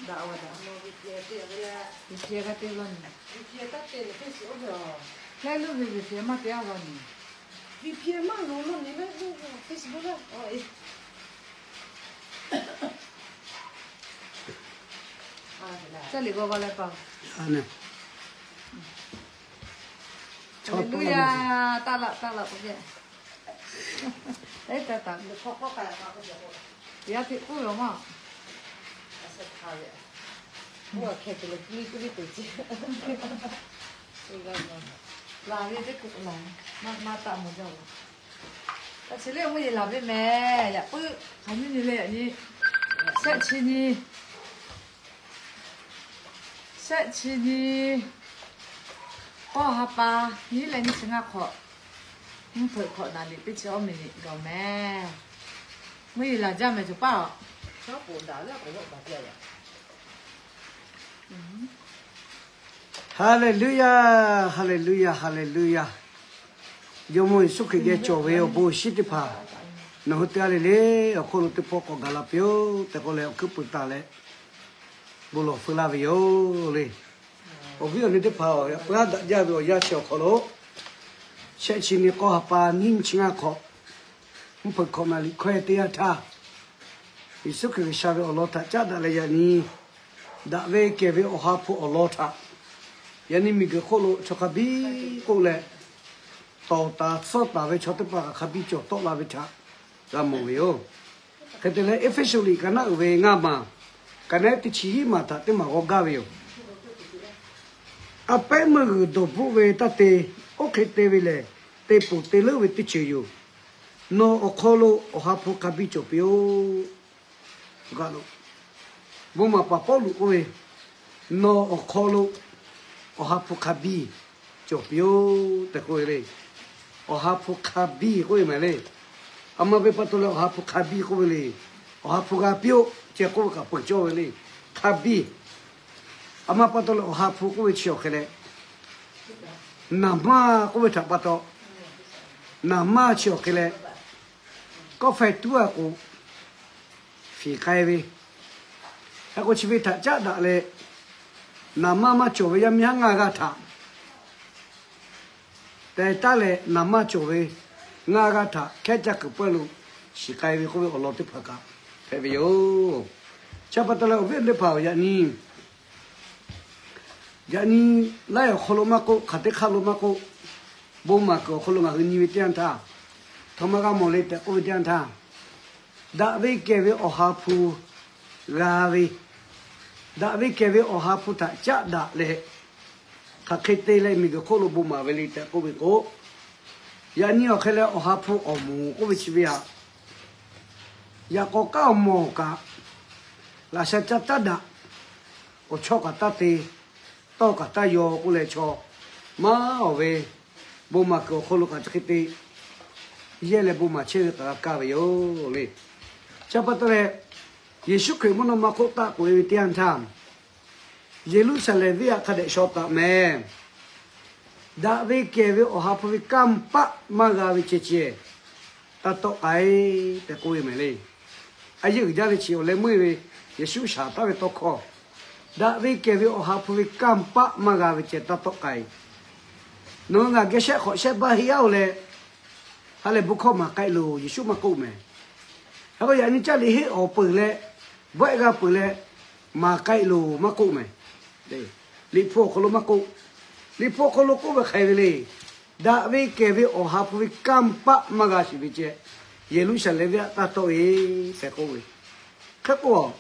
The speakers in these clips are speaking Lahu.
Daꞈ-a daꞈ-a, viꞈ piˇ-a te-a ve leh, viꞈ piˇ-a g'a te law nyi. Viꞈ piˇ-a taˇ te leh Facebook-a ve-a. Leh lo ve viꞈ piˇ-a maˇ te-a law nyi. Viꞈ piˇ-a maˇ lo law nyi leh lo Facebook-a. Caˇ liꞈ g'aw g'aw leh paˍ. Haleˍluˇyaˇ, taˇ laꞈ taˇ laꞈ k'oˆ ve. Eˉ, taˇ taˍ. Yaˇ hteꞈ k'oˆ ve maˇ. Laˬ ve teˇ kuˬ laˬ, maˇ maˇ taˆ mawˬ jaˇ-oˬ. A chi lehˬ mvuhˇ yeˬ laˬ ve mehˍ, yaꞈ puiˉ hk'aˬ nyi nyi leh yaꞈ nyi, shehˆ chi nyi, shehˆ chi nyi, k'awˇ ha pa nyiˇ leh nyiˇ chi ngaˇ hk'awꞈ, mvuhˇ hpeuꞈ hkawꞈ naˍ liꞈ teˇ chi awˇ miˬ niꞈ gaˬ mehˍ. Mvuhˇ yeˬ laˬ jaˇ mehˍ cawˬ paˇ-oˬ. Haleˍluˇyaˇ, haleˍluˇyaˇ, haleˍluˇyaˇ. Jawˇmawˇ Yeˍsuˆ Hkriꞈ geh cawˬ ve awˬ bon awˬ shinˉ teˇ hpaˍ nawˬ hui teˇ g'aˇ le le awˬ hk'oˆ lo teˇ pawˆ k'awꞈ gaˬ la piˇ-oˆ tehꞈ k'oˆ leh, awˬ hkuiˉ puiˍ taˍ leh bon lawˬ feu laˇ ve yoˬ le. Awˬ viˉ awˬ nyi teˇ hpaˍ-oˬ, yaꞈ puiˉ haˉ daꞈ jaˇ ve awˬ yanˇ chi awˬ hk'aw lo, shehˆ chi nyi, k'awˇ ha pa nyiˇ chi ngaˇ hk'awꞈ, mvuhˇ hpeuꞈ hkawꞈ naˍ liꞈ hkawehˇ teˇ yanˇ htaˇ, Yeˍsuˆ Hkriꞈ G'uiˬsha ve awˬ lawn htaꞈ caˉ daꞈ leh yaꞈ nyi daꞈ ve kehˬ ve Awˬ ha hpu awˬ lawn htaꞈ yaꞈ nyi miˬguiˬ hk'oˆ lo chaw hk'a biˇ k'oˆ leh, tawˍ taˍ tsuhˇ taˍ ve chaw teˇ hpaˍ kaꞈ hk'a biˇ cawˬ tawˆ la ve htaꞈ g'a mawˬ ve yoˬ. Hk'e te leh, Eˇfeˇsuꞈ liꞈ ka naˆ uiˍ ve ngaˇ maˬ, ka naˆ teˇ chi hiˉ maˬ htaꞈ teˇ maˬ g'aw gaˇ ve yoˬ. A pehˉ meuˇ g'uiˬ dawˬ bvuhˆ ve taˇ te. Oˇ hk'e te ve lehˬ, te ponˬ te leuˉ ve teˇ ceuˬ yoˬ. Nawˬ awˬ hk'aw lo Awˬ ha hpu hk'a biˇ cawˬ piˇ-oˆ. G'a lo, bon maˍ paˍ Pawˇluꞈ k'oˆ ve, nawˬ awˬ hk'aw lo Awˬ ha hpu hk'a biˇ cawˬ piˇ-oˆ tehꞈ k'oˆ ve le. Awˬ ha hpu hk'a biˇ k'oˆ ve mehˍ le. A ma ve pa taw leh Awˬ ha hpu hk'a biˇ k'oˆ ve le. Awˬ ha hpu g'a piˇ-oˆ ceh k'oˆ ve kaꞈ peuˬ cawˇ ve le. Hk'a biˇ. A ma pa taw leh Awˬ ha hpu k'oˆ ve chi awˬ hk'e leh, naˍ manˇ k'oˆ ve htaꞈ pa taw, naˍ manˇ chi awˬ hk'e leh, kawˆ faiˇ tuˉ a k'o, fiˍ k'ai ve, hk'e k'o chi ve htaꞈ caˉ daꞈ leh, naˍ manˇ maˇ cawˬ ve yaˇ miˇ haˉ ngaˇ g'aˇ htaꞈ teh taˉ leh, naˍ manˇ cawˬ ve ngaˇ g'aˇ htaꞈ hkehˉ caˇ kuiˬ pawehˇ lo shiˍ k'ai ve k'oˆ ve awˬ lawn teˇ hpaˍ kaꞈ hpehꞈ ve yoˬ. Chi pa taw leh awˬ viˉ awˬ nyi teˇ hpaˍ-oˬ, yaꞈ nyi yaꞈ nyi laiˉ awˬ hk'aw lo maˇ k'oˆ, hk'aˬ teˇ hk'aˇ lo maˇ k'oˆ, bon maˍ kuiˬ awˬ hk'aw lo ngaˬ hui nyi ve teˇ yanˇ htaˇ, htaꞈ ma g'a mawˬ le tehꞈ k'oˆ ve teˇ yanˇ htaˇ, daꞈ ve kehˬ ve Awˬ ha hpu g'a ve, daꞈ ve kehˬ ve Awˬ ha hpu htaꞈ caˆ daꞈ leh, hk'aˬ hk'e te leh miˬguiˬ hk'oˆ lo bon maˍ ve le tehꞈ k'oˆ ve k'o, yaꞈ nyi awˬ hk'e leh Awˬ ha hpu awˬ moˍ k'oˆ ve chi ve htaꞈ yaꞈ k'aw k'aˉ awˬ mawˬ kaꞈ, laꞈ sha caˇ taˇ daꞈ, awˬ chawˇ kaꞈ taˇ te, tawˇ kaꞈ taˇ yaw k'oˆ leh chaw maˇ awˬ ve, bon maˍ kuiˬ awˬ hk'aw lo kaꞈ chi hk'e te yehˇ leh bon maˍ chehˇ ve kaꞈ g'a kaˇ ve yoˬ le. Chi pa taw leh, Yeˍsuˆ Hkriꞈ mvuhˇ naw ma hk'oˆ taˆ k'oꞈ e ve teˇ yanˇ htaˇ, Yeˍruˆsaˍlehnˍ venˇ htaꞈ hk'a dehꞈ shaw taˍ mehˍ. Daꞈ ve kehˬ ve Awˬ ha hpu ve kanˇ paˆ maˇ g'a ve ceh ceh, taˇ tawˆ k'ai tehꞈ k'oˆ ve mehˍ le. A yeˇ uiˍ jaˇ ve chi awˬ leh meuˇ ve Yeˍsuˆ shaˍ taˍ ve tawˇ hkawˇ, daꞈ ve kehˬ ve Awˬ ha hpu ve kanˇ paˆ maˇ g'a ve ceh taˇ tawˆ k'ai. Nawˬ hui ngaˬ geh shehˆ hk'awꞈ shehˆ baˆ heˆ yaˇ-oˬ leh, ha lehˬ bon hkawˇ maˍ k'ai loˬ, Yeˍsuˆ maˇ k'oˆ mehˍ. Hk'e k'o yaꞈ nyi caˇ liꞈ heˆ awˬ peuˬ leh, bawehˆ g'a peuˬ leh, maˍ k'ai loˬ maˇ k'oˆ mehˍ. Liꞈ hpu awˬ hk'aw lo maˇ k'oˆ. Liꞈ hpu awˬ hk'aw lo k'oˆ ve hk'aˬ hk'e ve le. Daꞈ ve kehˬ ve Awˬ ha hpu ve kanˇ paˆ maˇ g'a sheˍ ve ceh, Yeˍruˆsaˍlehnˍ venˇ htaꞈ taˇ tawˆ e tehꞈ k'oˆ ve. Hk'e k'o,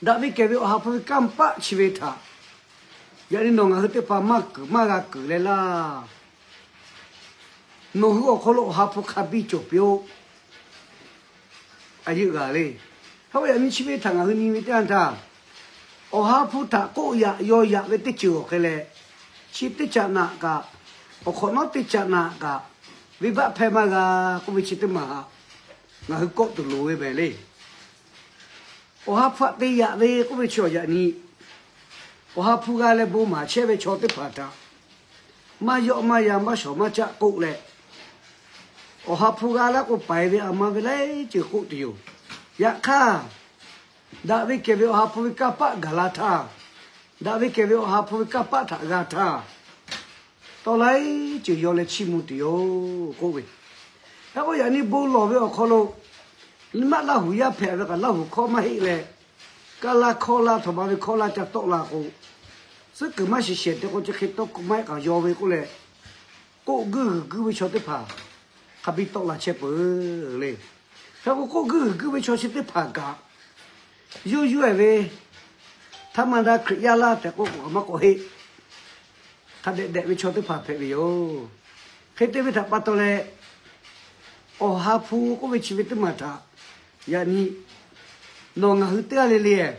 daꞈ ve kehˬ ve Awˬ ha hpu ve kanˇ paˆ chi ve htaꞈ yaꞈ nyi nawˬ ngaˬ hui teˇ hpaˍ maˇ kuiˬ maˇ g'a kuiˬ leh laˇ. Nawˬ hui awˬ hk'aw lo Awˬ ha hpu hk'a biˇ cawˬ piˇ-oˆ. A yeˇ g'a le. Hk'e k'o yaꞈ nyi chi ve htaꞈ ngaˬ hui nyi ve teˇ yanˇ htaˇ, Awˬ ha hpu htaꞈ k'oˆ yaꞈ yaw yaꞈ ve teˇ ceuˬ awˬ hk'e leh, chi teˇ caꞈ naꞈ kaꞈ, awˬ hk'awꞈ nawˉ teˇ caꞈ naꞈ kaꞈ, venˇbaˆ hpehˇ maˇ g'a k'oˆ ve chi teˇ maˬ haꞈ ngaˬ hui kawˆ tuˬ loˍ ve mehˍ le. Awˬ ha hpu htaꞈ te yaꞈ ve k'oˆ ve chi awˬ yaꞈ nyi, Awˬ ha hpu g'a leh bon maˍ chehˇ ve chaw teˇ hpaˍ htaꞈ maˇ yawˆ maˇ yan maˇ shawˍ maˇ caˆ k'oˆ leh, Awˬ ha hpu g'a laˇ k'o paiˍ ve a ma ve laiˉ ceuˬ k'oˆ tuˬ yoˬ. Yaꞈ hk'aˇ, Daꞈ ve kehˬ ve Awˬ ha hpu ve kanˇ paˆ gaˬ la htaˇ, daꞈ ve kehˬ ve Awˬ ha hpu ve kanˇ paˆ htaꞈ g'a htaˇ, tawˇ laiˉ ceuˬ yaw leh chiˇ mvuh tuˬ yoˬ k'oˆ ve. Hk'e k'o, yaꞈ nyi bon lawˬ ve awˬ hk'aw lo, nyi ma Laˇ huˍ yaˇ hpehꞈ ve kaꞈ Laˇ huˍ hkawˇ maˇ heˆ leh, kaˇ laˇ hkawˇ laˇ htaꞈ ma ve hkawˇ laˇ ca tawˆ la k'o, tcuhˉ kuiˬ maˇ shiˍ shehˍ tehꞈ k'o, chi hk'e tawˇ k'oˆ maˇ heˆ kaꞈ yaw ve k'oˆ leh, k'oˆ guiˇ g'uiˬ guiˇ ve chaw teˇ hpaˍ hk'a biˇ tawˆ la chehˇ peuˬ le. Hk'e k'o, k'oˆ guiˇ g'uiˬ guiˇ ve chaw chi teˇ hpaˍ kaꞈ, yuˇ yuˇ-ehˍ ve htaˇ maˇ daꞈ Hkriꞈ yaˇ laˇ tehꞈ k'oˆ k'o kaꞈ maˇ k'awꞈ heˆ. Hk'a dehꞈ dehꞈ ve chaw teˇ hpaˍ hpehꞈ ve yoˬ. Hk'e te ve htaꞈ pa taw leh, Awˬ ha hpu k'oˆ ve chi ve teˇ maˬ htaꞈ yaꞈ nyi nawˬ ngaˬ hui teˇ g'aˇ le le,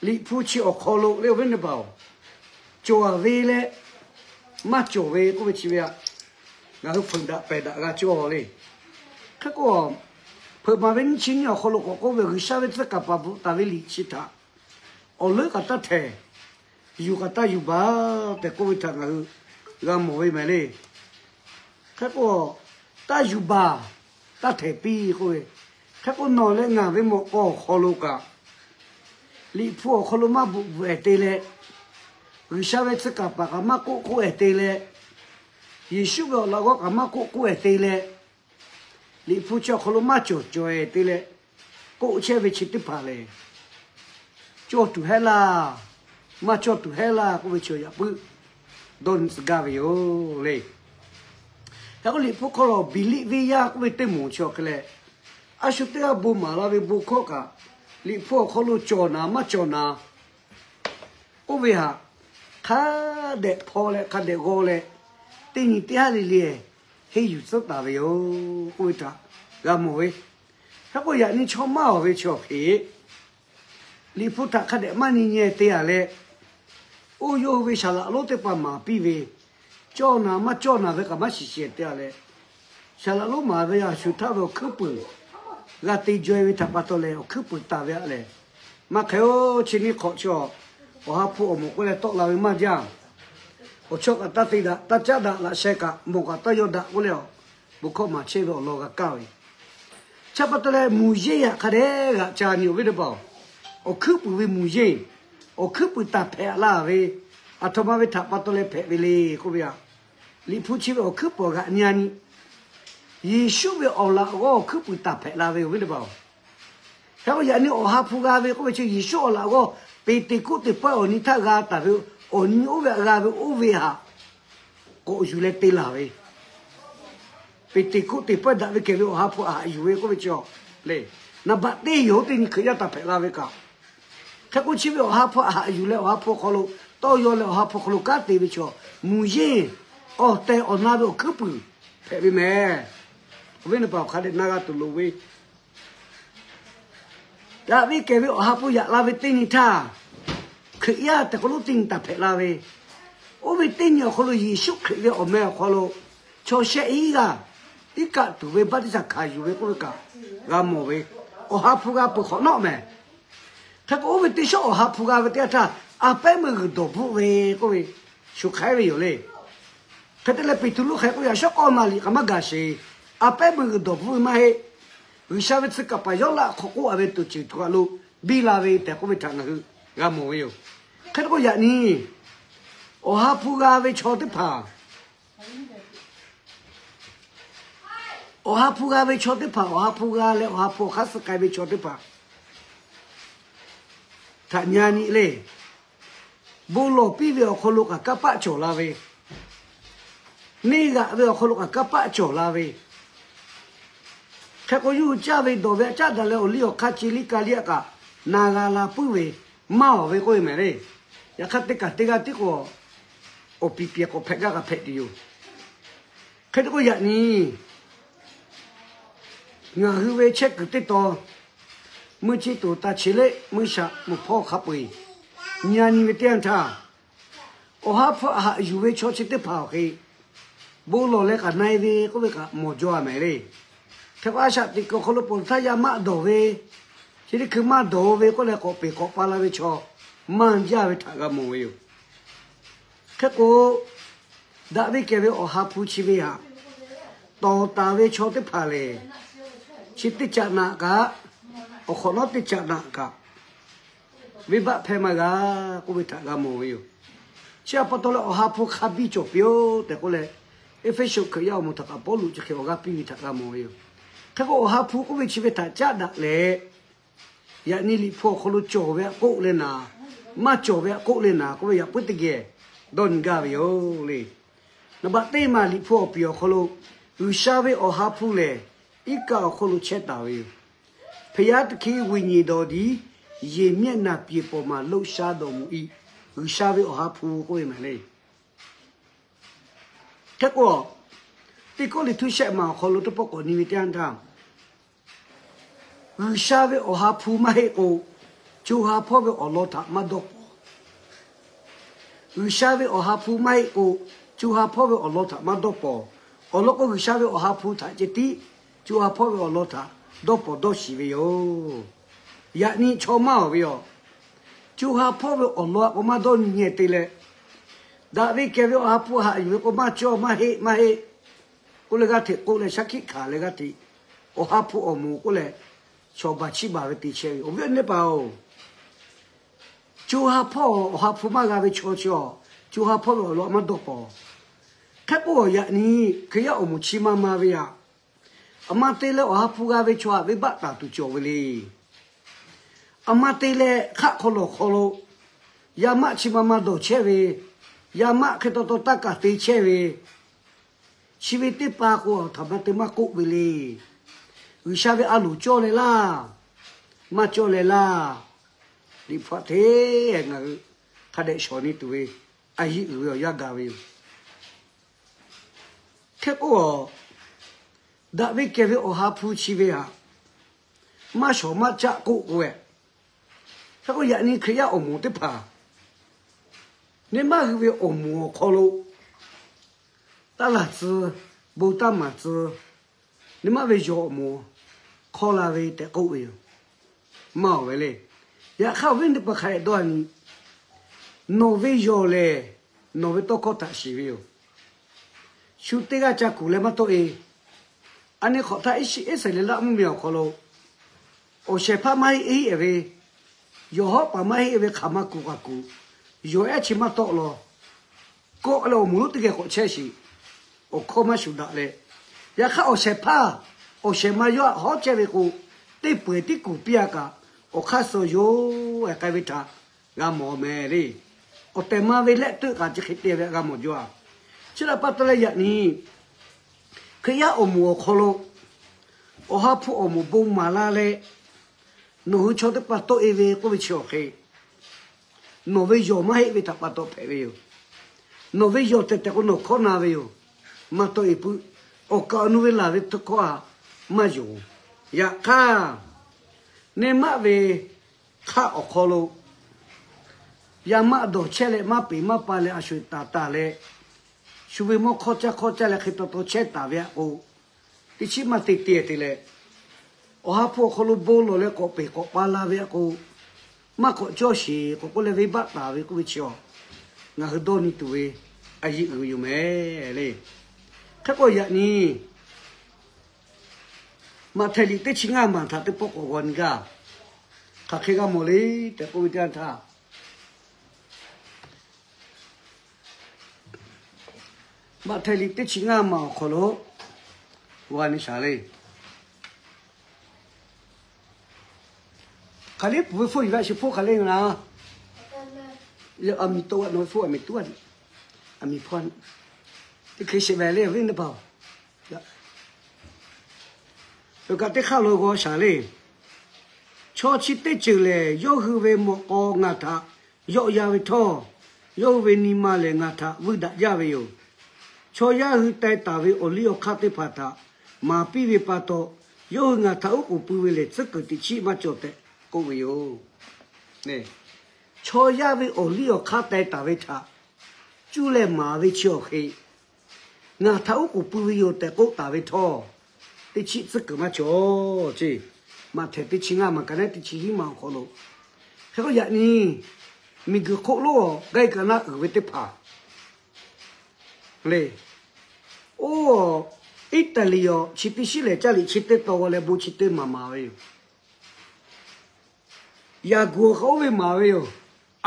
Liꞈ hpu chi awˬ hk'aw lo le, awˬ viˉ awˬ nyi teˇ hpaˍ-oˬ, cawˬ ve leh maˇ cawˬ ve k'oˆ ve chi ve htaꞈ ngaˬ hui hpeuꞈ daꞈ pehˬ daꞈ g'a cawˇ le. Hk'e k'o, hpeuꞈ maˍ ve nyiˇ chi nyiˇ awˬ hk'aw lo k'awꞈ k'oˆ ve, G'uiˬsha ve tcuh kaˍ paˍ bvuhꞈ taˍ ve liꞈ chi htaꞈ awˬ leuˉ kaꞈ taˇ htehˍ, yuˬ kaꞈ taˇ yuˬ baˬ tehꞈ k'oˆ ve htaꞈ ngaˬ hui g'a mawˬ ve mehˍ le. Hk'e k'o, taˇ yuˬ baˬ, taˇ htehˍ piˇ k'oˆ ve. Hk'e k'o, nawˬ leh ngaˬ ve mawꞈ k'aw awˬ hk'aw lo kaꞈ, Liꞈ hpu awˬ hk'aw lo maˇ bvuhꞈ bvuhꞈ-ehˍ te leh, G'uiˬsha ve tcuh kaˍ paˍ kaꞈ maˇ k'oˆ k'oˆ-ehˍ te leh, Yeˍsuˆ ve awˬ laꞈ g'awˇ kaꞈ maˇ k'oˆ k'oˆ-ehˍ te leh, Liꞈ hpu chi awˬ hk'aw lo maˇ cawˬ cawˬ-ehˍ te leh, k'oˆ chehˇ ve chi teˇ hpaˍ lehˬ, cawˇ tuˬ hehˉ laˇ, maˇ cawˇ tuˬ hehˉ laˇ k'oˆ ve chi yaꞈ puiˉ dawˇ nyi tcuh gaˇ ve yoˬ le. Hk'e k'o, Liꞈ hpu hk'aw lo Biˍliˆ venˇ yaˇ k'oˆ ve teˇ moˍ chi awˬ hk'e leh, a shu teˇ g'aˇ bon maˍ la ve bon hkawˇ kaꞈ, Liꞈ hpu awˬ hk'aw lo cawˬ naˍ maˇ cawˬ naˍ k'oˆ ve htaꞈ hk'a dehꞈ hpaw leh hk'a dehꞈ g'aw leh, teˇ nyi teˇ haˉ le le henˇ yuˬ tcuhˉ taˍ ve yoˬ k'oˆ ve htaꞈ g'a mawˬ ve. Hk'e k'o, yaꞈ nyi chaw maˇ awˬ ve chi awˬ hk'e, Liꞈ hpu htaꞈ hk'a dehꞈ maˇ nyi nyeh te-a leh, oˇ yawˇ hui ve saˍ laꞈ lonˉ teˇ hpaˍ maˍ piˇ ve, cawˇ naˍ maˇ cawˇ naˍ ve kaꞈ maˇ shiˍ shehˍ te-a leh, saˍ laꞈ lonˉ maˍ ve a shu htaˇ ve awˬ hkuiˉ puiˍ g'a te jaw-e ve htaꞈ pa taw leh awˬ hkuiˉ puiˍ taˍ ve aꞈ lehˬ, maˇ hk'e-oˬ, chi nyiˇ hk'awꞈ chi awˬ ha hpu awˬ moˍ k'oˆ leh tawˆ la ve maˇ jaˇ. Awˬ chawˇ kaꞈ taˇ te daꞈ, taˇ caˉ daꞈ, laꞈ sheh kaꞈ mawˬ kaꞈ taˇ yaw daꞈ k'oˆ leh, bon hkawˇ maˍ chehˇ ve awˬ lawn g'a kaˇ ve. Chi pa taw leh, muˬ yeˇ yaꞈ hk'a dehꞈ g'aꞈ ca nyi, awˬ viˉ teˇ hpaˍ-oˬ, awˬ hkuiˉ puiˍ ve muˬ yeˇ, awˬ hkuiˉ puiˍ taˍ hpehꞈ la ve, aˬ htoꞈ ma ve htaꞈ pa taw leh hpehꞈ ve le k'oˆ ve aꞈ, Liꞈ hpu chi ve awˬ hkuiˉ puiˍ g'aꞈ nyi-a nyi, Yeˍsuˆ ve awˬ laꞈ g'awˇ awˬ hkuiˉ puiˍ taˍ hpehꞈ la ve, awˬ viˉ teˇ hpaˍ-oˬ. Hk'e k'o, yaꞈ nyi awˬ ha hpu g'a ve k'oˆ ve chi Yeˍsuˆ awˬ laꞈ g'awˇ Peˍteˍkoˆteˍ pawehˇ awˬ nyi htaˇ g'a taˍ ve, awˬ nyi oˇ ve aꞈ g'a ve oˇ ve htaꞈ k'awꞈ yuˬ leh te laˬ ve, Peˍteˍkoˆteˍ pawehˇ daꞈ ve kehˬ ve awˬ ha hpu aꞈ haꞈ yuˬ ve k'oˆ ve chi le. Naˍ baꞈ teˇ yoˬ, teˇ nyi Hkriꞈ yaˇ taˍ hpehꞈ la ve kaꞈ, hk'e k'o chi ve awˬ ha hpu aꞈ haꞈ yuˬ leh awˬ ha hpu awˬ hk'aw lo tawˇ yaw leh awˬ ha hpu awˬ hk'aw lo kanˉ te ve chaw, muˬ yeˇ awˬ tehˬ awˬ na ve awˬ hkuiˉ puiˍ hpehꞈ ve mehˍ. Awˬ viˉ teˇ hpaˍ-oˬ, hk'a dehꞈ na g'a tuˬ loˍ ve, daꞈ ve kehˬ ve awˬ ha hpu yaꞈ la ve teˇ nyi htaˇ, Hkriꞈ yaˇ tehꞈ k'oˆ lonˉ teˇ nyi taˍ hpehꞈ la ve, oˇ ve teˇ nyi awˬ hk'aw lo Yeˍsuˆ Hkriꞈ ve awˬ meh awˬ hk'aw lo chaw shehˆ iˉ g'aˇ iˉ kaˆ tuˬ ve baˆtiˆsaˬ hkanˍ yuˬ ve k'oˆ ve kaꞈ g'a mawˬ ve, awˬ ha hpu g'a peuˬ hk'awꞈ nawˉ mehˍ. Hk'e k'o, oˇ ve teˇ shawˉ awˬ ha hpu g'a ve teˇ yanˇ htaˇ, a pehˉ meuˇ g'uiˬ dawˬ bvuhˆ ve k'oˆ ve, shu hk'aiˉ ve yoˬ le. Hk'e te leh Peˍtruˆ hk'e k'oˆ, yaꞈ shawˉ k'awˇ na liꞈ k'aꞈ maˇ gaˬ sheˍ, a pehˉ meuˇ g'uiˬ dawˬ bvuhˆ ve maˇ heˆ. G'uiˬsha ve tcuh kaˍ paˍ yawˇ laꞈ hk'awꞈ k'oˆ-a ve tuˬ ceuˬ htaꞈ lo biˇ la ve tehꞈ k'oˆ ve htaꞈ ngaˬ hui g'a mawˬ ve yoˬ. Hk'e te k'o, yaꞈ nyi awˬ ha hpu g'a ve chaw teˇ hpaˍ, awˬ ha hpu g'a ve chaw teˇ hpaˍ, awˬ ha hpu g'a leh awˬ ha hpu awˬ hk'aˇ suh k'ai ve chaw teˇ hpaˍ htaꞈ nyi-a nyi le. Bon lawˬ piˇ ve awˬ hk'aw lo kaꞈ kanˇ paˆ cawˬ la ve, neˇ g'aꞈ ve awˬ hk'aw lo kaꞈ kanˇ paˆ cawˬ la ve, hk'e k'o, yawˇ hui caˇ ve dawˬ ve aꞈ caˉ daꞈ leh awˬ liˇ awˬ hk'aˇ ce liˇ ka liˇ aꞈ kaꞈ na g'a la puiˉ ve maˇ awˬ ve k'oˆ ve mehˍ le. Yaꞈ hk'aˇ teˇ kaˬ teˇ g'aˇ tiˉ k'o, awˬ piˍ piˍ k'awꞈ hpehꞈ gaˇ kaꞈ hpehꞈ tuˬ yoˬ. Hk'e te k'o, yaꞈ nyi ngaˬ hui ve chehˇ kuiˬ teˇ tawn mui chi tuˬ taˍ cheˍ le, mui shaꞈ mui hpawˇ hk'a peu-eˬ nyi-a nyi ve teˇ yanˇ htaˇ, awˬ ha hpu haꞈ yuˬ ve chaw chi teˇ hpaˍ awˬ hk'e bon lawˬ leh kaꞈ na-e ve k'oˆ ve kaꞈ mawˬ jaw-a mehˍ le. Hk'e k'o, a shaꞈ teꞈ kuiˬ awˬ hk'aw lo pawˬ htaˇ yaˇ maˆ dawˬ ve, chi teˇ hkui maˇ dawˬ ve k'oˆ leh k'awꞈ peˬ k'awꞈ pa la ve chaw maˇ jaˇ ve htaꞈ g'a mawˬ ve yoˬ. Hk'e k'o, daꞈ ve kehˬ ve awˬ ha hpu chi ve htaꞈ tawˍ taˍ ve chaw teˇ hpaˍ lehˬ, chi teˇ caꞈ naꞈ kaꞈ, awˬ hk'awꞈ nawˉ teˇ caꞈ naꞈ kaꞈ, venˇbaˆ hpehˇ maˇ g'a k'oˆ ve htaꞈ g'a mawˬ ve yoˬ. Chi htaꞈ pa taw leh Awˬ ha hpu hk'a biˇ cawˬ piˇ-oˆ tehꞈ k'oˆ leh, Eˇfeˇsuꞈ Hkriꞈ yaˇ awˬ moˍ htaꞈ kaꞈ Pawˇluꞈ chi hk'e awˬ g'aˇ piˇ ve htaꞈ g'a mawˬ ve yoˬ. Hk'e k'o, Awˬ ha hpu k'oˆ ve chi ve htaꞈ caˉ daꞈ leh, yaꞈ nyi Liꞈ hpu awˬ hk'aw lo cawˬ ve aꞈ k'oˆ leh naˍ, maˇ cawˬ ve aꞈ k'oˆ leh naˍ k'oˆ ve yaꞈ puiˉ teˇ geh dawˇ nyi gaˇ ve yoˬ le. Naˍ baꞈ teˇ maˬ Liꞈ hpu awˬ piˍ awˬ hk'aw lo, G'uiˬsha ve Awˬ ha hpu lehˬ, iˉ kaˆ awˬ hk'oˆ lo chehˇ taˍ ve yoˬ. ဘုရားသခင် ဝိညာဉ်တော်သည် ယင်မျက်နှာပြင်ပေါ်မှာ လှုပ်ရှားတော်မူ၏. G'uiˬsha ve Awˬ ha hpu k'oˆ ve maˬ le. Hk'e k'o, Teˇ Kawˇrenˍhtuˆ shehˆ maˬ awˬ hk'aw lo teˇ pawˆ k'awꞈ nyi ve teˇ yanˇ htaˇ, G'uiˬsha ve Awˬ ha hpu maˇ heˆ k'o, co ha hpawˇ ve awˬ lawn htaꞈ maˇ dawˇ paw. G'uiˬsha ve Awˬ ha hpu maˇ heˆ k'o, co ha hpawˇ ve awˬ lawn htaꞈ maˇ dawˇ paw. Awˬ lawn k'o, G'uiˬsha ve Awˬ ha hpu htaꞈ ceh tiˉ co ha hpawˇ ve awˬ lawn htaꞈ dawˇ paw dawˇ shiˍ ve yoˬ. Yaꞈ nyi chaw maˇ awˬ ve yoˬ. Co ha hpawˇ ve awˬ lawn aꞈ k'o maˇ dawˇ nyi nyi te leh, daꞈ ve kehˬ ve Awˬ ha hpu haꞈ yuˬ ve k'o maˇ cawˇ maˇ heˆ maˇ heˆ k'oˆ leh g'aˇ hteꞈ k'oˆ leh shaˉ hkiˆ hkanˍ leh g'aˇ hteꞈ Awˬ ha hpu awˬ moˍ k'oˆ leh, chaw baˬ chiˇ baˬ ve te chehˇ ve awˬ viˉ awˬ nyi teˇ hpaˍ-oˬ, co ha hpawˇ Awˬ ha hpu maˇ g'a ve chaw chi, co ha hpawˇ ve awˬ lawn maˇ dawˇ paw. Hk'e k'o, yaꞈ nyi Hkriꞈ yaˇ awˬ moˍ chi ma ma ve aꞈ, aˬ ma te leh Awˬ ha hpu g'a ve chaw htaꞈ venˇbaˆ taˍ tuˬ cawˬ ve le. Aˬ ma te leh hk'aˆ hk'aw lawˬ hk'aw lo yaˇ maˆ chi ma ma dawˬ chehˇ ve, yaˇ maˆ hk'e taw taw taˇ kaˬ te chehˇ ve, chi ve teˇ hpaˍ k'o, aˬ htoꞈ ma te maˇ k'oˆ ve le. G'uiˬsha ve a loˍ cawˇ leh laˇ, maˇ cawˇ leh laˇ, Liꞈ hpu htaꞈ hteˇ ngaˬ hui hk'a dehꞈ shawˍ nyi tuˬ ve, a yiˇ uiˍ ve awˬ yanˇ gaˬ ve yoˬ. Hk'e k'o, daꞈ ve kehˬ ve Awˬ ha hpu chi ve htaꞈ maˇ shawˍ maˇ caˆ k'oˆ k'o, hk'e k'o yaꞈ nyi Hkriꞈ yaˇ awˬ moˍ teˇ hpaˍ, nyi maˇ hui ve awˬ moˍ awˬ hk'aw lo taˇ laˬ tcuh, bon taˇ maˍ tcuh, nyi maˇ ve yawˬ awˬ moˍ hk'awˇ la ve tehꞈ k'oˆ ve yoˬ. Maˇ awˬ ve le. Yaꞈ hk'aˇ awˬ viˉ teˇ hpaˍ hk'a dehꞈ dawˇ nyi, nawˬ ve yawˬ lehˬ, nawˬ ve tawˇ hkawˇ htaꞈ shiˍ ve yoˬ. Shu teˇ g'aˇ ca kuˬ leh maˇ tawˆ-e. A nyi hk'awꞈ htaˇ Iˉsaˍreˍlaˆ mvuhˇmiˬ awˬ hk'aw lo awˬ shehˍ hpaˇ maˇ heˆ heˆ ve, yawˬ hawˉ paˍ maˇ heˆ ve hk'aˬ ma kuˬ kaꞈ kuˬ, yawˬ ehˉ chi maˇ tawˆ law. Kawˆ leh awˬ moˍ lonˉ teˇ geh k'awꞈ chehˇ sheˍ. Awˬ hkawˇ maˇ shuˍ daꞈ leh, yaꞈ hk'aˇ awˬ shehˍ hpaˇ, awˬ shehˍ ma yawˇ htaꞈ hawˉ chehˇ ve k'o, teˇ peu eˬ tiˉ kuˬ piˇ-a kaꞈ, awˬ hk'aˇ suh yoˬ-e k'ai ve htaꞈ g'a mawˬ mehˍ le. Awˬ tehˬ ma ve lehˆ teuˆ kaꞈ chi hk'e te ve g'a mawˬ jaw-a. Chi htaꞈ pa taw leh yaꞈ nyi Hkriꞈ yaˇ awˬ moˍ awˬ hk'aw lo Awˬ ha hpu awˬ moˍ bon maˍ la leh, nawˬ hui chaw teˇ hpaˍ tawˆ-e ve k'oˆ ve chi awˬ hk'e, nawˬ ve yawˬ maˇ heˆ ve htaꞈ pa taw hpehꞈ ve yoˬ. Nawˬ ve yawˬ tehˬ tehˬ k'o nawˬ hkawˇ na ve yoˬ. Maˇ tawˆ-e puiˉ. Awˬ kaˍ awˬ nu ve laˬ ve tawˇ hkawˇ htaꞈ maˇ yonˍ. Yaꞈ hk'aˇ, nyi maˇ ve hk'aˆ awˬ hk'aw lo yaˇ maˆ dawˬ chehˇ leh maˇ peˍ maˇ pa leh a sho-eˬ taˍ taˍ leh, shu ve mawˇ hk'awˇ caˇ hk'awˇ caˇ leh hk'e taw taw chehˇ taˍ ve aꞈ k'o, teˇ chiˉ maˇ te te te leh, Awˬ ha hpu awˬ hk'aw lo bon lawˬ leh k'awꞈ peˍ k'awꞈ pa la ve aꞈ k'o, maˇ k'awꞈ cawˇ sheˍ k'awꞈ k'oˆ leh venˇbaˆ taˍ ve k'oˆ ve chi-a, ngaˬ hui dawˇ nyi tuˬ ve a yiˇ uiˍ ve yoˬ mehˍ le. Hk'e k'o yaꞈ nyi Maꞈhtehˍ liꞈ teˇ chi ngaˇ maˬ htaꞈ teˇ pawˆ k'awꞈ g'aw nyi gaˇ. Hk'aˬ hk'e g'a mawˬ le tehꞈ k'oˆ ve teˇ yanˇ htaˇ, Maꞈhtehˍ liꞈ teˇ chi ngaˇ maˬ awˬ hk'aw lo g'a nyi shaˍ le. Hk'aˬ liˇ puˬ ve hpfuhˇ yuˬ ve a shu hpfuhˇ hk'aˬ le na. A miˍ to a nawˬ ve hpfuhˇ a miˍ to a, a miˍ hpfuhˇ teˇ hk'e sheˍ ve le, viˉ teˇ hpaˍ-oˬ. Kaꞈ teˇ hk'aˇ lo g'aw shaˍ le. Chaw chi teˇ ceuˬ lehˬ, yawˇ hui ve mawꞈ k'aw ngaˬ htaꞈ yawˆ yan ve htawˇ, yawˇ hui ve nyi ma lehˬ ngaˬ htaꞈ vuiˇ daꞈ jaˇ ve yoˬ. Chaw yaˇ hui teh taˍ ve awˬ liˇ awˬ hk'aˇ teˇ hpaˍ htaꞈ maˍ piˇ ve pa taw, yawˇ hui ngaˬ htaꞈ uˉ k'oˍ pui ve lehˬ, tcuhˉ kuiˬ teꞈ chiˆ maˇ cawˬ tehꞈ k'oˆ ve yoˬ. Chaw yaˇ ve awˬ liˇ awˬ hk'aˇ teh taˍ ve htaꞈ cuˇ leh maˍ ve chi awˬ hk'e, ngaˬ htaꞈ uˉ k'oˍ pui ve yoˬ tehꞈ k'oˆ taˍ ve htawˇ, teˇ chiˆ tcuhˉ kuiˬ maˇ cawˬ ce. Maꞈhtehˍ teˇ chi ngaˇ maˬ kaꞈ neˉ teˇ chi hiˉ maˬ awˬ hk'aw lo, hk'e k'o yaꞈ nyi miˬguiˬ hk'oˆ lo gaˇ kaꞈ naˆ uiˍ ve teˇ hpaˍ le. Oˇ, Iˉtaˍliˍ awˬ chi teˇ shiˉ lehˬ, caˇ liꞈ chi teˇ taw g'aw leh bon chi teˇ maˬ maˍ ve yoˬ. Yaˍ guˍ awˬ hk'aw oˇ ve maˍ ve yoˬ.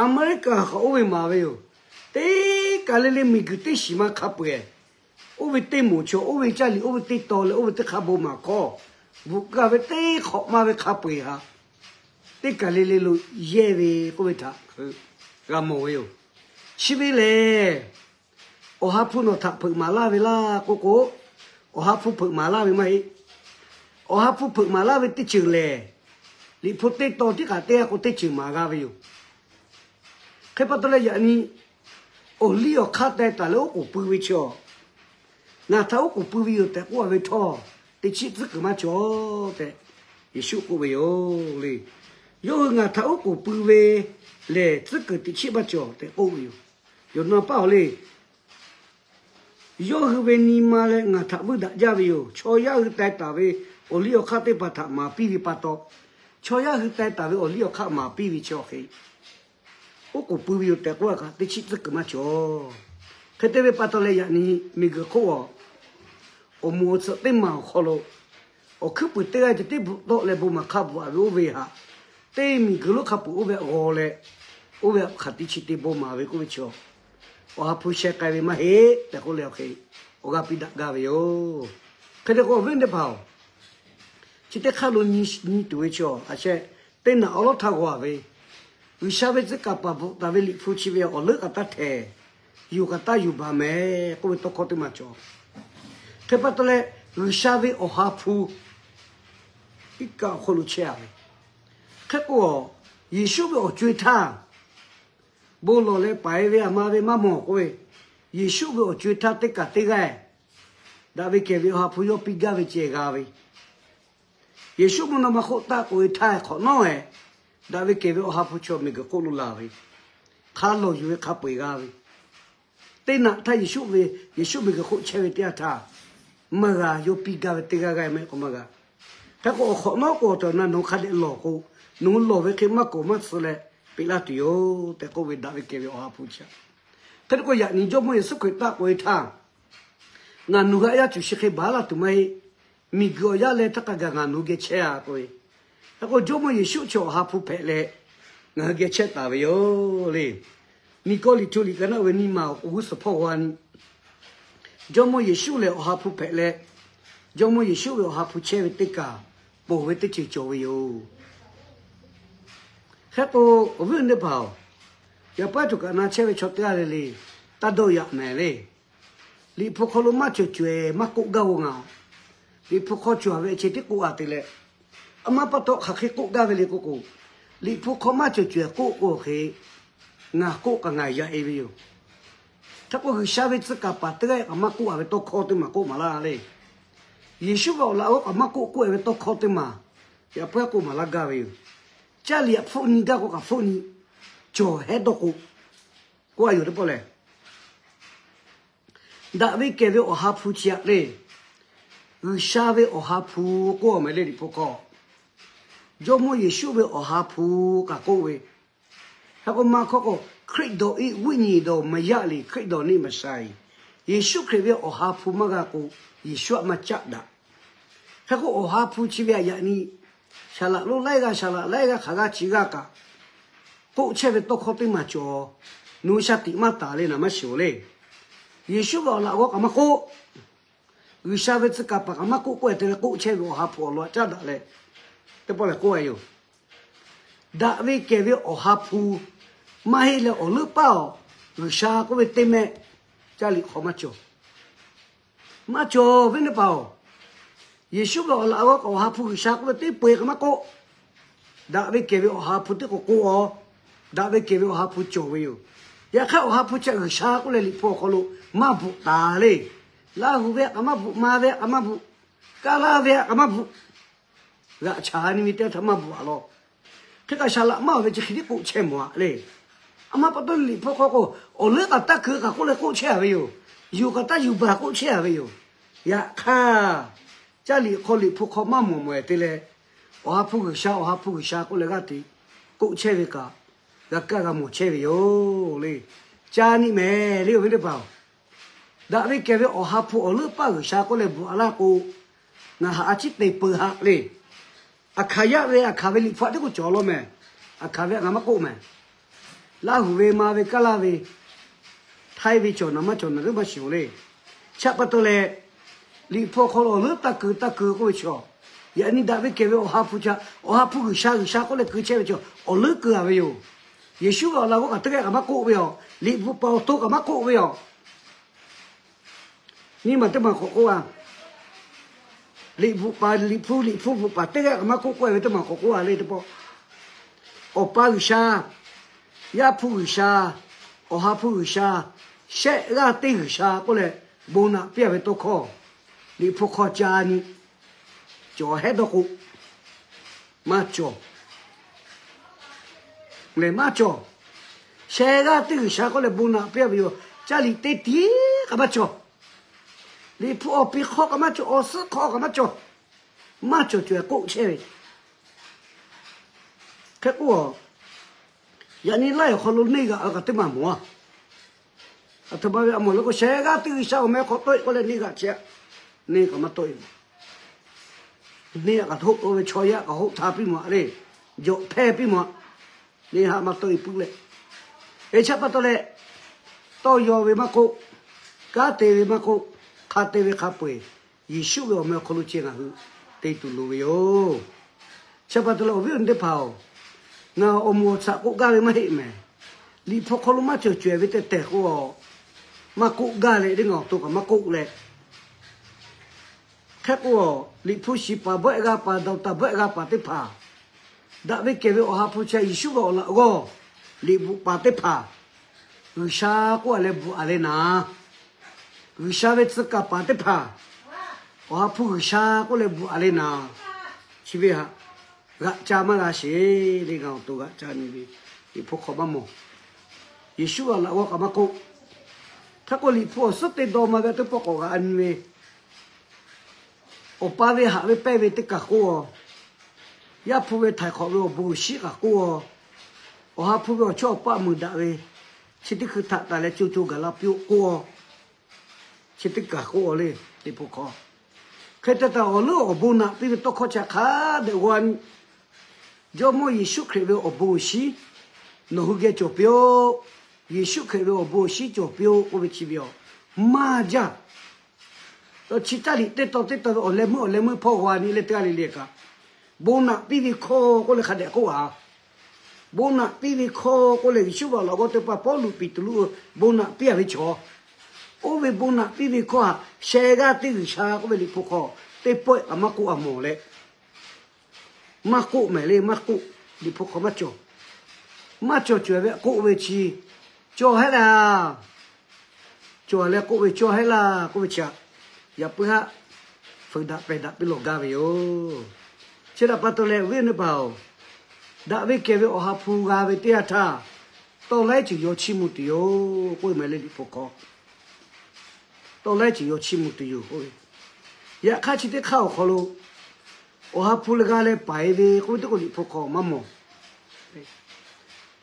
Aˍmeˍriˆkaˍ awˬ hk'aw oˇ ve maˍ ve yoˬ. Teˇ kaˬ le le miˬguiˬ teˇ shiˍ ma hk'a peu-eˬ, oˇ ve teˇ moˍ chaw, oˇ ve caˇ liꞈ, oˇ ve teˇ taw leh oˇ ve teˇ hk'a bon maˍ hkawˇ bvuhꞈ kaˇ ve teˇ hk'awꞈ ma ve hk'a peu-eˬ htaꞈ teˇ kaˬ le le lo yehˇ ve k'oˆ ve htaꞈ g'a mawˬ ve yoˬ. Chi ve lehˬ, Awˬ ha hpu nawˬ htaꞈ hpeuꞈ maˍ laˇ ve laˇ k'oˆ k'o, Awˬ ha hpu hpeuꞈ maˍ laˇ ve maˇ heˆ. Awˬ ha hpu hpeuꞈ maˍ laˇ ve teˇ ceuˬ lehˬ, Liꞈ hpu teˇ taw tiˉ kaꞈ teˇ g'aˇ k'o teˇ ceuˬ maˍ g'a ve yoˬ. Hk'e pa taw leh yaꞈ nyi awˬ liˇ awˬ hk'aˇ teh taˍ leh oˉ k'oˍ pui ve chi awˬ, ngaˬ htaꞈ oˉ k'oˍ pui ve yoˬ tehꞈ k'oˆ a ve htawˇ, teˇ chiˉ tcuhˉ kuiˬ maˇ cawˬ tehꞈ Yeˍsuˆ k'oˆ ve yoˬ le. Yawˇ hui ngaˬ htaꞈ oˉ k'oˍ pui ve lehˬ, tcuhˉ kuiˬ teˇ chiˉ maˇ cawˬ tehꞈ k'oˆ ve yoˬ. Yoˬ naw paˆ awˬ le. Yawˇ hui ve nyi ma leh ngaˬ htaꞈ vuiˇ daꞈ jaˇ ve yoˬ. Chaw yaˇ hui teh taˍ ve awˬ liˇ awˬ hk'aˇ teˇ hpaˍ htaꞈ maˍ piˇ ve pa taw, chaw yaˇ hui teh taˍ ve awˬ liˇ awˬ hk'aˇ maˍ piˇ ve chi awˬ hk'e, oˉ k'oˍ pui ve yoˬ tehꞈ k'oˆ a kaꞈ teˇ chiˉ tcuhˉ kuiˬ maˇ cawˬ. Hk'e te ve pa taw leh yaꞈ nyi miˬguiˬ hk'oˆ awˬ, awˬ moˍ awˬ tsuhꞈ teˇ maˬ awˬ hk'aw lo awˬ hkuiˉ puiˍ teˇ g'aˇ ceh tiˉ bvuhꞈ tawˆ leh bon maˍ hk'a bvuhꞈ a ve oˇ ve htaꞈ, teˇ miˬguiˬ lonˉ hk'a peuˬ oˇ ve g'aw leh, oˇ ve hk'aˬ teˇ chi te bon maˍ ve k'oˆ ve chi, Awˬ ha hpu sheh k'ai ve maˇ heˆ tehꞈ k'oˆ leh awˬ hk'e, awˬ g'aˇ piˇ daꞈ gaˇ ve yoˬ. Hk'e te k'o awˬ viˉ teˇ hpaˍ-oˬ, chi teˇ hk'aˇ lo nyi tuˬ ve chi a, a sheh, teˇ naꞈ awˉ lawˉ htaˇ g'aw ve, G'uiˬsha ve tcuh kaˍ paˍ bvuhꞈ taˍ ve Liꞈ hpu chi ve awˬ leuˉ k'a taˇ htehˍ, yuˬ k'a taˇ yuˬ baˬ mehˍ k'oˆ ve tawˇ hkawˇ teˇ maˬ cawˬ. Hk'e pa taw leh, G'uiˬsha ve Awˬ ha hpu iˉ kaˆ awˬ hk'oˆ lo chehˇ a ve, hk'e k'o, Yeˍsuˆ ve awˬ co-e htaˇ, bon lawˬ leh paiˍ ve aˬ ma ve maˇ mawˬ k'oˆ ve, Yeˍsuˆ ve awˬ co-e htaˇ teˇ kaˬ teˇ g'aˇ daꞈ ve kehˬ ve Awˬ ha hpu yawˇ piˇ gaˇ ve ceh g'a ve, Yeˍsuˆ mvuhˇ naw ma hk'oˆ taˆ k'oꞈ-e htaˇ hk'awꞈ nawˉ-e, daꞈ ve kehˬ ve Awˬ ha hpu chaw miˬguiˬ hk'oˆ lo laˬ ve, hk'a lawˬ yuˬ ve hk'a peu-eˬ g'a ve, teˇ naꞈ htaˇ Yeˍsuˆ ve, Yeˍsuˆ miˬguiˬ hk'oˆ chehˇ ve teˇ yanˇ htaˇ, maˇ g'a yawˇ piˇ gaˇ ve teˇ g'aˇ g'aˇ maˇ heˆ k'o maˇ g'a. Hk'e k'o awˬ hk'awꞈ nawˉ k'o awˬ tehˬ awˬ na nawˬ hui hk'a dehꞈ lawˬ k'o, nawˬ hui lawˬ ve hk'e maˇ k'oˍ maˇ tsuh leh peꞈ laˇ tuˬ yoˬ tehꞈ k'oˆ ve daꞈ ve kehˬ ve Awˬ ha hpu chi a. Hk'e te k'o yaꞈ nyi Jawˇmawˇ Yeˍsuˆ Hkriꞈ taˆ k'oꞈ-e htaˇ, ngaˬ nawˬ hui aꞈ yaˇ cuˬ shi hk'e baˬ laˇ tuˬ maˇ heˆ. Miˬguiˬ awˬ yaˇ leh htaˇ k'a gaˬ ngaˬ nawˬ hui geh chehˇ a k'oˆ ve. Hk'e k'o Jawˇmawˇ Yeˍsuˆ chi Awˬ ha hpu hpehꞈ leh, ngaˬ hui geh chehˇ taˍ ve yoˬ le. Niˍkawˇliˍtu liꞈ ka naˆ ve nyiˇ maˬ awˬ g'uˇ suhˍ hpawˇ g'a nyi, Jawˇmawˇ Yeˍsuˆ lehˬ Awˬ ha hpu hpehꞈ leh, Jawˇmawˇ Yeˍsuˆ ve Awˬ ha hpu chehˇ ve teˇ kaˬ ponˬ ve teˇ ceuˬ cawˬ ve yoˬ. Hk'e k'o, awˬ viˉ awˬ nyi teˇ hpaˍ-oˬ, yaꞈ puiˉ tuˬ kaꞈ na chehˇ ve chaw teˇ g'aˇ le le, taˇ dawˇ yaꞈ mehˍ le. Liꞈ hpu hk'aw lo maˇ cawˬ cawehˬ maˇ k'oˆ gaˇ-o ngaˬ. Liꞈ hpu hk'aw cawˬ ve chi tiˉ k'oˆ a te leh, a ma pa taw hk'aˬ hk'e k'oˆ gaˇ ve le k'oˆ k'o, Liꞈ hpu hk'aw maˇ cawˬ cawehˬ k'oˆ k'o hk'e, ngaˬ k'oˆ kaꞈ ngaˬ yaꞈ-e ve yoˬ. Hk'e k'o G'uiˬsha ve tcuh kaˍ paˍ teˇ g'aˇ kaꞈ maˇ k'oˆ a ve tawˇ hkawˇ teˇ maˬ k'oˆ maˍ laˇ le. Yeˍsuˆ ve awˬ laꞈ g'awˇ kaꞈ maˇ k'oˆ k'oˆ a ve tawˇ hkawˇ teˇ maˬ, yaꞈ puiˉ k'oˆ maˍ laˇ gaˇ ve yoˬ. Caˇ liꞈ htaꞈ hpfuhˆ nyi gaˇ k'o kaꞈ hpfuhˆ nyi, cawˬ hehˉ dawˇ k'o, k'oˆ a yoˬ teˇ pawˆ lehˬ. Daꞈ ve kehˬ ve Awˬ ha hpu chi aꞈ le. G'uiˬsha ve Awˬ ha hpu k'oˆ a mehˍ le Liꞈ hpu hk'aw. Jawˇmawˇ Yeˍsuˆ ve Awˬ ha hpu kaꞈ k'oˆ ve, hk'e k'o maˇ hkawˇ k'o, ခရစ်တော်၏ ဝိညာဉ်တော် မရလျှင် ခရစ်တော်နှင့် မဆိုင်။ Yeˍsuˆ Hkriꞈ ve Awˬ ha hpu maˇ g'a k'o, Yeˍsuˆ aꞈ maˇ caˆ daꞈ. Hk'e k'o Awˬ ha hpu chi ve aꞈ yaꞈ nyi, saˍ laꞈ lonˉ laiˉ g'aˇ, saˍ laꞈ laiˉ g'aˇ hk'aˬ g'aˇ chi g'aˇ kaꞈ k'oˆ chehˇ ve tawˇ hkawˇ teˇ maˬ cawˬ. Nawˬ hui shaˍ tiꞈ maˇ taˍ le, naˍ maˇ shiˍ-oˬ le. Yeˍsuˆ ve awˬ laꞈ g'awˇ kaꞈ maˇ k'oˆ, G'uiˬsha ve tcuh kaˍ paˍ kaꞈ maˇ k'oˆ k'oˆ-e te leh k'oˆ chehˇ ve Awˬ ha hpu awˬ lawn aꞈ caˆ daꞈ leh, teˇ pawˆ lehˬ k'oˆ a yoˬ. Daꞈ ve kehˬ ve Awˬ ha hpu maˇ heˆ leh awˬ leuˉ paˇ awˬ, G'uiˬsha k'oˆ ve teˇ mehˆ caˇ liꞈ hk'aw maˇ cawˬ. Maˇ cawˬ ve teˇ hpaˍ-oˬ, Yeˍsuˆ ve awˬ laꞈ g'awˇ kaꞈ Awˬ ha hpu G'uiˬsha k'oˆ ve teˇ peu-eˬ kaꞈ maˇ k'oˆ. Daꞈ ve kehˬ ve Awˬ ha hpu teˇ k'o k'oˆ a, daꞈ ve kehˬ ve Awˬ ha hpu cawˬ ve yoˬ. Yaꞈ hk'aˇ Awˬ ha hpu chi G'uiˬsha k'oˆ leh Liꞈ hpu awˬ hk'aw lo maˇ bvuhꞈ taˍ le. Laˇ huˍ ve aꞈ kaꞈ maˇ bvuhꞈ, ma ve aꞈ kaꞈ maˇ bvuhꞈ, kaˇ laˇ ve aꞈ kaꞈ maˇ bvuhꞈ, g'aꞈ chaꞈ ni ve teˇ htaꞈ maˇ bvuhꞈ a law. Hk'e kaꞈ saˍ laꞈ maˇ ve chi hk'e tiˉ k'oˆ chehˇ mawˬ a le. A ma pa taw Liꞈ hpu hk'aw k'o, awˬ leuˉ kaꞈ taˇ keu kaꞈ k'oˆ leh k'oˆ chehˇ a ve yoˬ. Yuˬ kaꞈ taˇ yuˬ baˬ k'oˆ chehˇ a ve yoˬ. Yaꞈ hk'aˇ, caˇ liꞈ hk'aw Liꞈ hpu hk'aw maˇ mawˬ mawˬ-e te leh, Awˬ ha hpu G'uiˬsha, Awˬ ha hpu G'uiˬsha k'oˆ leh g'aˇ hteꞈ k'oˆ chehˇ ve kaꞈ, g'a kaˇ g'a mawˬ chehˇ ve yoˬ le. Ca nyi mehˍ le awˬ viˉ teˇ hpaˍ-oˬ, daꞈ ve kehˬ ve Awˬ ha hpu awˬ leuˉ paˇ G'uiˬsha k'oˆ leh bvuhꞈ a laˇ k'o, ngaˬ haꞈ a ciˉ te peuˬ haꞈ le. Aˬ hkanˍ yaˇ ve aˬ hkanˍ ve Liꞈ hpu aꞈ teˇ k'oˆ cawˬ law mehˍ. Aˬ hkanˍ ve htaꞈ ngaˬ maˇ k'oˆ mehˍ. Laˇ huˍ ve, ma ve, kaˇ laˇ ve, htaiˇ ve cawˬ naˍ maˇ cawˬ naˍ g'uˇ maˇ shiˍ-oˬ le. Chi pa taw leh, Liꞈ hpu awˬ hk'aw lo awˬ leuˉ taˇ keu taˇ keu k'oˆ ve chaw, yaꞈ nyi daꞈ ve kehˬ ve Awˬ ha hpu ca, Awˬ ha hpu G'uiˬsha, G'uiˬsha k'oˆ leh keu chehˇ ve chaw awˬ leuˉ keu-a ve yoˬ. Yeˍsuˆ ve awˬ laꞈ g'awˇ kaꞈ teˇ g'aˇ kaꞈ maˇ k'oˆ ve yoˬ. Liꞈ bvuhꞈ paˍ awˬ to kaꞈ maˇ k'oˆ ve yoˬ. Nyi maˬ teˇ maˬ k'awꞈ k'oˆ-a. Liꞈ bvuhꞈ paˍ, Liꞈ hpu, Liꞈ hpu bvuhꞈ paˍ teˇ g'aˇ kaꞈ maˇ k'oˆ k'oˆ ve teˇ maˬ k'awꞈ k'oˆ-a le teˇ pawˆ. Awˬ pa G'uiˬsha, Yaˇ hpu G'uiˬsha, Awˬ ha hpu G'uiˬsha, shehˆ g'aˇ teˇ G'uiˬsha k'oˆ leh bon naꞈ piˇ-a ve tawˇ hkawˇ, Liꞈ hpu hk'aw ca nyi. Cawˬ hehˉ dawˇ k'o, maˇ cawˬ. Lehˬ maˇ cawˬ. Shehˆ g'aˇ teˇ G'uiˬsha k'oˆ leh bon naꞈ piˇ-a ve yoˬ. Caˇ liꞈ teˇ tiˉ kaꞈ maˇ cawˬ. Liꞈ hpu awˬ pi hk'aw kaꞈ maˇ cawˬ, awˬ suhˉ hk'aw kaꞈ maˇ cawˬ. Maˇ cawˬ cawˬ-e k'oˆ chehˇ ve. Hk'e k'o, yaꞈ nyi laiˉ awˬ hk'aw lo neˇ g'aꞈ-a kaꞈ teˇ maˬ mawˬ-a. Aˬ htoꞈ ma ve a mawˬ le k'o, shehˆ g'aˇ teˇ G'uiˬsha awˬ meh hk'aw tawˆ-e k'oˆ leh neˇ g'aꞈ chehˇ-a. Neˇ kaꞈ maˇ tawˆ-e. Neˇ g'aꞈ kaꞈ hoˆ to ve chaw yaˇ kaꞈ hoˆ htaˇ piˇ mawˬ-a le. Jawꞈ hpehˇ piˇ mawˬ-a. Neˇ haꞈ maˇ tawˆ-e puiˉ leh, e chi pa taw leh, tawˇ yaw ve maˇ k'oˆ, kanˉ te ve maˇ k'oˆ, hk'a te ve hk'a peu-eˬ Yeˍsuˆ ve awˬ meh awˬ hk'aw lo ceh ngaˬ hui te tuˬ loˍ ve yoˬ. Chi pa taw leh awˬ viˉ awˬ nyi teˇ hpaˍ-oˬ, ngaˬ awˬ moˍ awˬ tsuhꞈ k'oˆ gaˇ ve maˇ heˆ mehˍ. Liꞈ hpu hk'aw lo maˇ cawˬ cawehˬ ve tehˬ tehˬ k'o, maˇ k'oˆ gaˇ leh, teˇ ngaˬ awˬ to kaꞈ maˇ k'oˆ leh, hk'e k'o, Liꞈ hpu shiˍ paˍ bawehˆ g'a paˍ, dawˬ taˍ bawehˆ g'a paˍ teˇ hpaˍ, daꞈ ve kehˬ ve Awˬ ha hpu ca Yeˍsuˆ ve awˬ laꞈ g'awˇ liꞈ bvuhꞈ paˍ teˇ hpaˍ, G'uiˬsha k'oˆ-a leh bvuhꞈ-a le naˍ. G'uiˬsha ve tcuh kaˍ paˍ teˇ hpaˍ, Awˬ ha hpu G'uiˬsha k'oˆ leh bvuhꞈ-a le naˍ. Chi ve htaꞈ g'aꞈ ca maˇ g'a sheˍ le, ngaˬ awˬ to g'aꞈ ca nyi ve, Liꞈ hpu hk'aw maˇ mawˬ. Yeˍsuˆ ve awˬ laꞈ g'awˇ kaꞈ maˇ k'oˆ. Hk'e k'o, Liꞈ hpu awˬ suhˉ teˇ dawˇ ma ve teˇ pawˆ k'awꞈ g'aꞈ nyi ve, Awˬ pa ve haꞈ ve pehnˇ ve teˇ kaˬ k'oˆ-a, Yaˇ hpu ve htaiˍ hk'awꞈ ve awˬ bon awˬ shinˉ kaꞈ k'oˆ-a, Awˬ ha hpu ve awˬ chawˇ awˬ paˆ mui daꞈ ve chi teˇ hkui htaꞈ taˍ leh co co gaˬ la piˇ-oˆ k'oˆ-a. Chi teˇ kaˬ k'oˆ-a le, Liꞈ hpu hk'aw. Hk'e te taˍ awˬ leuˉ awˬ bon naꞈ piˇ ve tawˇ hkawˇ chi hk'a dehꞈ g'aw-a nyi. Jawˇmawˇ Yeˍsuˆ Hkriꞈ ve awˬ bon awˬ shinˉ nawˬ hui geh cawˬ piˇ-oˆ. Yeˍsuˆ Hkriꞈ ve awˬ bon awˬ shinˉ cawˬ piˇ-oˆ k'oˆ ve chi ve aˬ, maˇ jaˇ. Chi caˇ liꞈ teˇ tawn teˇ tawn ve awˬ leh meuˇ awˬ leh meuˇ hpawˇ g'aw-a nyi leh teˇ g'aˇ le le kaꞈ, bon naꞈ piˇ ve hkawˇ k'oˆ leh hk'a dehꞈ k'oˆ-a. Bon naꞈ piˇ ve hkawˇ k'oˆ leh Yeˍsuˆ ve awˬ laꞈ g'awˇ teˇ hpaˍ Pawˇluꞈ Peˍtruˆ bon naꞈ piˇ-a ve chaw, oˇ ve bon naꞈ piˇ ve hkawˇ htaꞈ shehˆ g'aˇ teˇ G'uiˬsha k'oˆ ve Liꞈ hpu hk'aw teˇ pawˆ-eˬ kaꞈ maˇ k'oˆ-a mawˬ leh, maˇ k'oˆ mehˍ le, maˇ k'oˆ. Liꞈ hpu hk'aw maˇ cawˬ. Maˇ cawˬ cawehˬ ve k'oˆ ve chi, cawˬ hehˉ laˇ. Cawˬ leh k'oˆ ve, cawˬ hehˉ laˇ k'oˆ ve chi htaꞈ yaꞈ puiˉ haˆ fuiˍ daꞈ pehˬ daꞈ piˇ lawˬ gaˇ ve yoˬ. Chi htaꞈ pa taw leh awˬ viˉ awˬ nyi teˇ hpaˍ-oˬ, daꞈ ve kehˬ ve Awˬ ha hpu g'a ve teˇ yanˇ htaˇ, tawˇ laiˉ ceuˬ yaw chiˇ mvuh tuˬ yoˬ k'oˆ ve mehˍ le, Liꞈ hpu hk'aw. Tawˇ laiˉ ceuˬ yaw chiˇ mvuh tuˬ yoˬ k'oˆ ve. Yaꞈ hk'aˇ chi teˇ hk'aˇ awˬ hk'aw lo Awˬ ha hpu leh g'a leh paiˍ ve k'oˆ ve teˇ k'o Liꞈ hpu hk'aw maˇ mawˬ.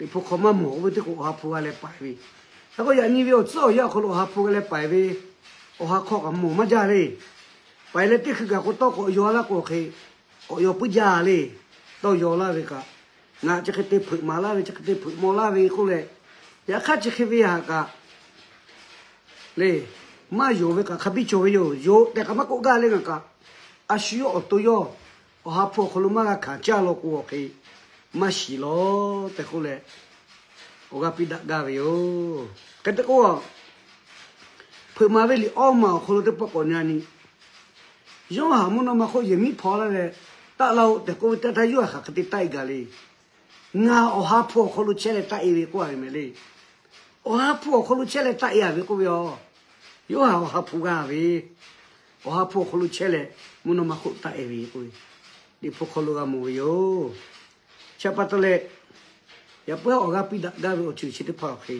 Liꞈ hpu hk'aw maˇ mawˬ k'oˆ ve teˇ k'o Awˬ ha hpu g'a leh paiˍ ve. Hk'e k'o yaꞈ nyi ve awˬ tcuhˉ awˬ yanˇ awˬ hk'aw lo Awˬ ha hpu g'a leh paiˍ ve, Awˬ ha hk'aw kaꞈ mawˬ maˇ jaˇ le. Paiˍ leh teˇ hkui gaˬ k'o tawˇ k'awꞈ yaw laˇ k'o hk'e, k'awꞈ yaw puiˉ jaˇ le. Tawˇ yaw laˇ ve kaꞈ, ngaˬ chi hk'e te hpeuꞈ maˍ laˇ ve, chi hk'e te hpeuꞈ maw laˇ ve k'oˆ leh, yaꞈ hk'aˇ chi hk'e ve htaꞈ kaꞈ le, maˇ yonˍ ve kaꞈ hk'a biˇ cawˬ ve yoˬ. Yonˍ tehꞈ kaꞈ maˇ k'oˆ gaˇ le ngaˬ kaꞈ. A shu yawˇ awˬ to yawˇ Awˬ ha hpu awˬ hk'aw lo maˇ g'a hkanˍ caˇ law k'o hk'e, maˇ shiˍ law tehꞈ k'oˆ leh, awˬ g'aˇ piˇ daꞈ gaˇ ve yoˬ. Hk'e te k'o, hpeuꞈ maˍ ve liꞈ awˇ maˬ awˬ hk'aw lo teˇ pawˆ k'awꞈ nyi-a nyi. Yoˇhanˬ mvuhˇ naw ma hk'oˆ yehˬ miˉ hpaw laˇ leh, taˆ laˇ-oˆ tehꞈ k'oˆ ve teˇ htaˇ Yoˇhanˬ hk'aˬ hk'e te taˆ-e gaˬ le. Ngaˬ Awˬ ha hpu awˬ hk'aw lo chehˇ leh taˆ-e ve k'oˆ-a ve mehˍ le. Awˬ ha hpu awˬ hk'aw lo chehˇ leh taˆ-e-a ve k'oˆ ve yoˬ. Yoˇhanˬ Awˬ ha hpu g'a ve, Awˬ ha hpu awˬ hk'aw lo chehˇ leh mvuhˇ naw ma hk'oˆ taˆ-e ve k'oˆ ve, Liꞈ hpu hk'aw lo g'a mawˬ ve yoˬ. Chi pa taw leh, yaꞈ puiˉ awˬ g'aˇ piˇ daꞈ gaˇ ve awˬ ceuˬ chi teˇ hpaˍ awˬ hk'e,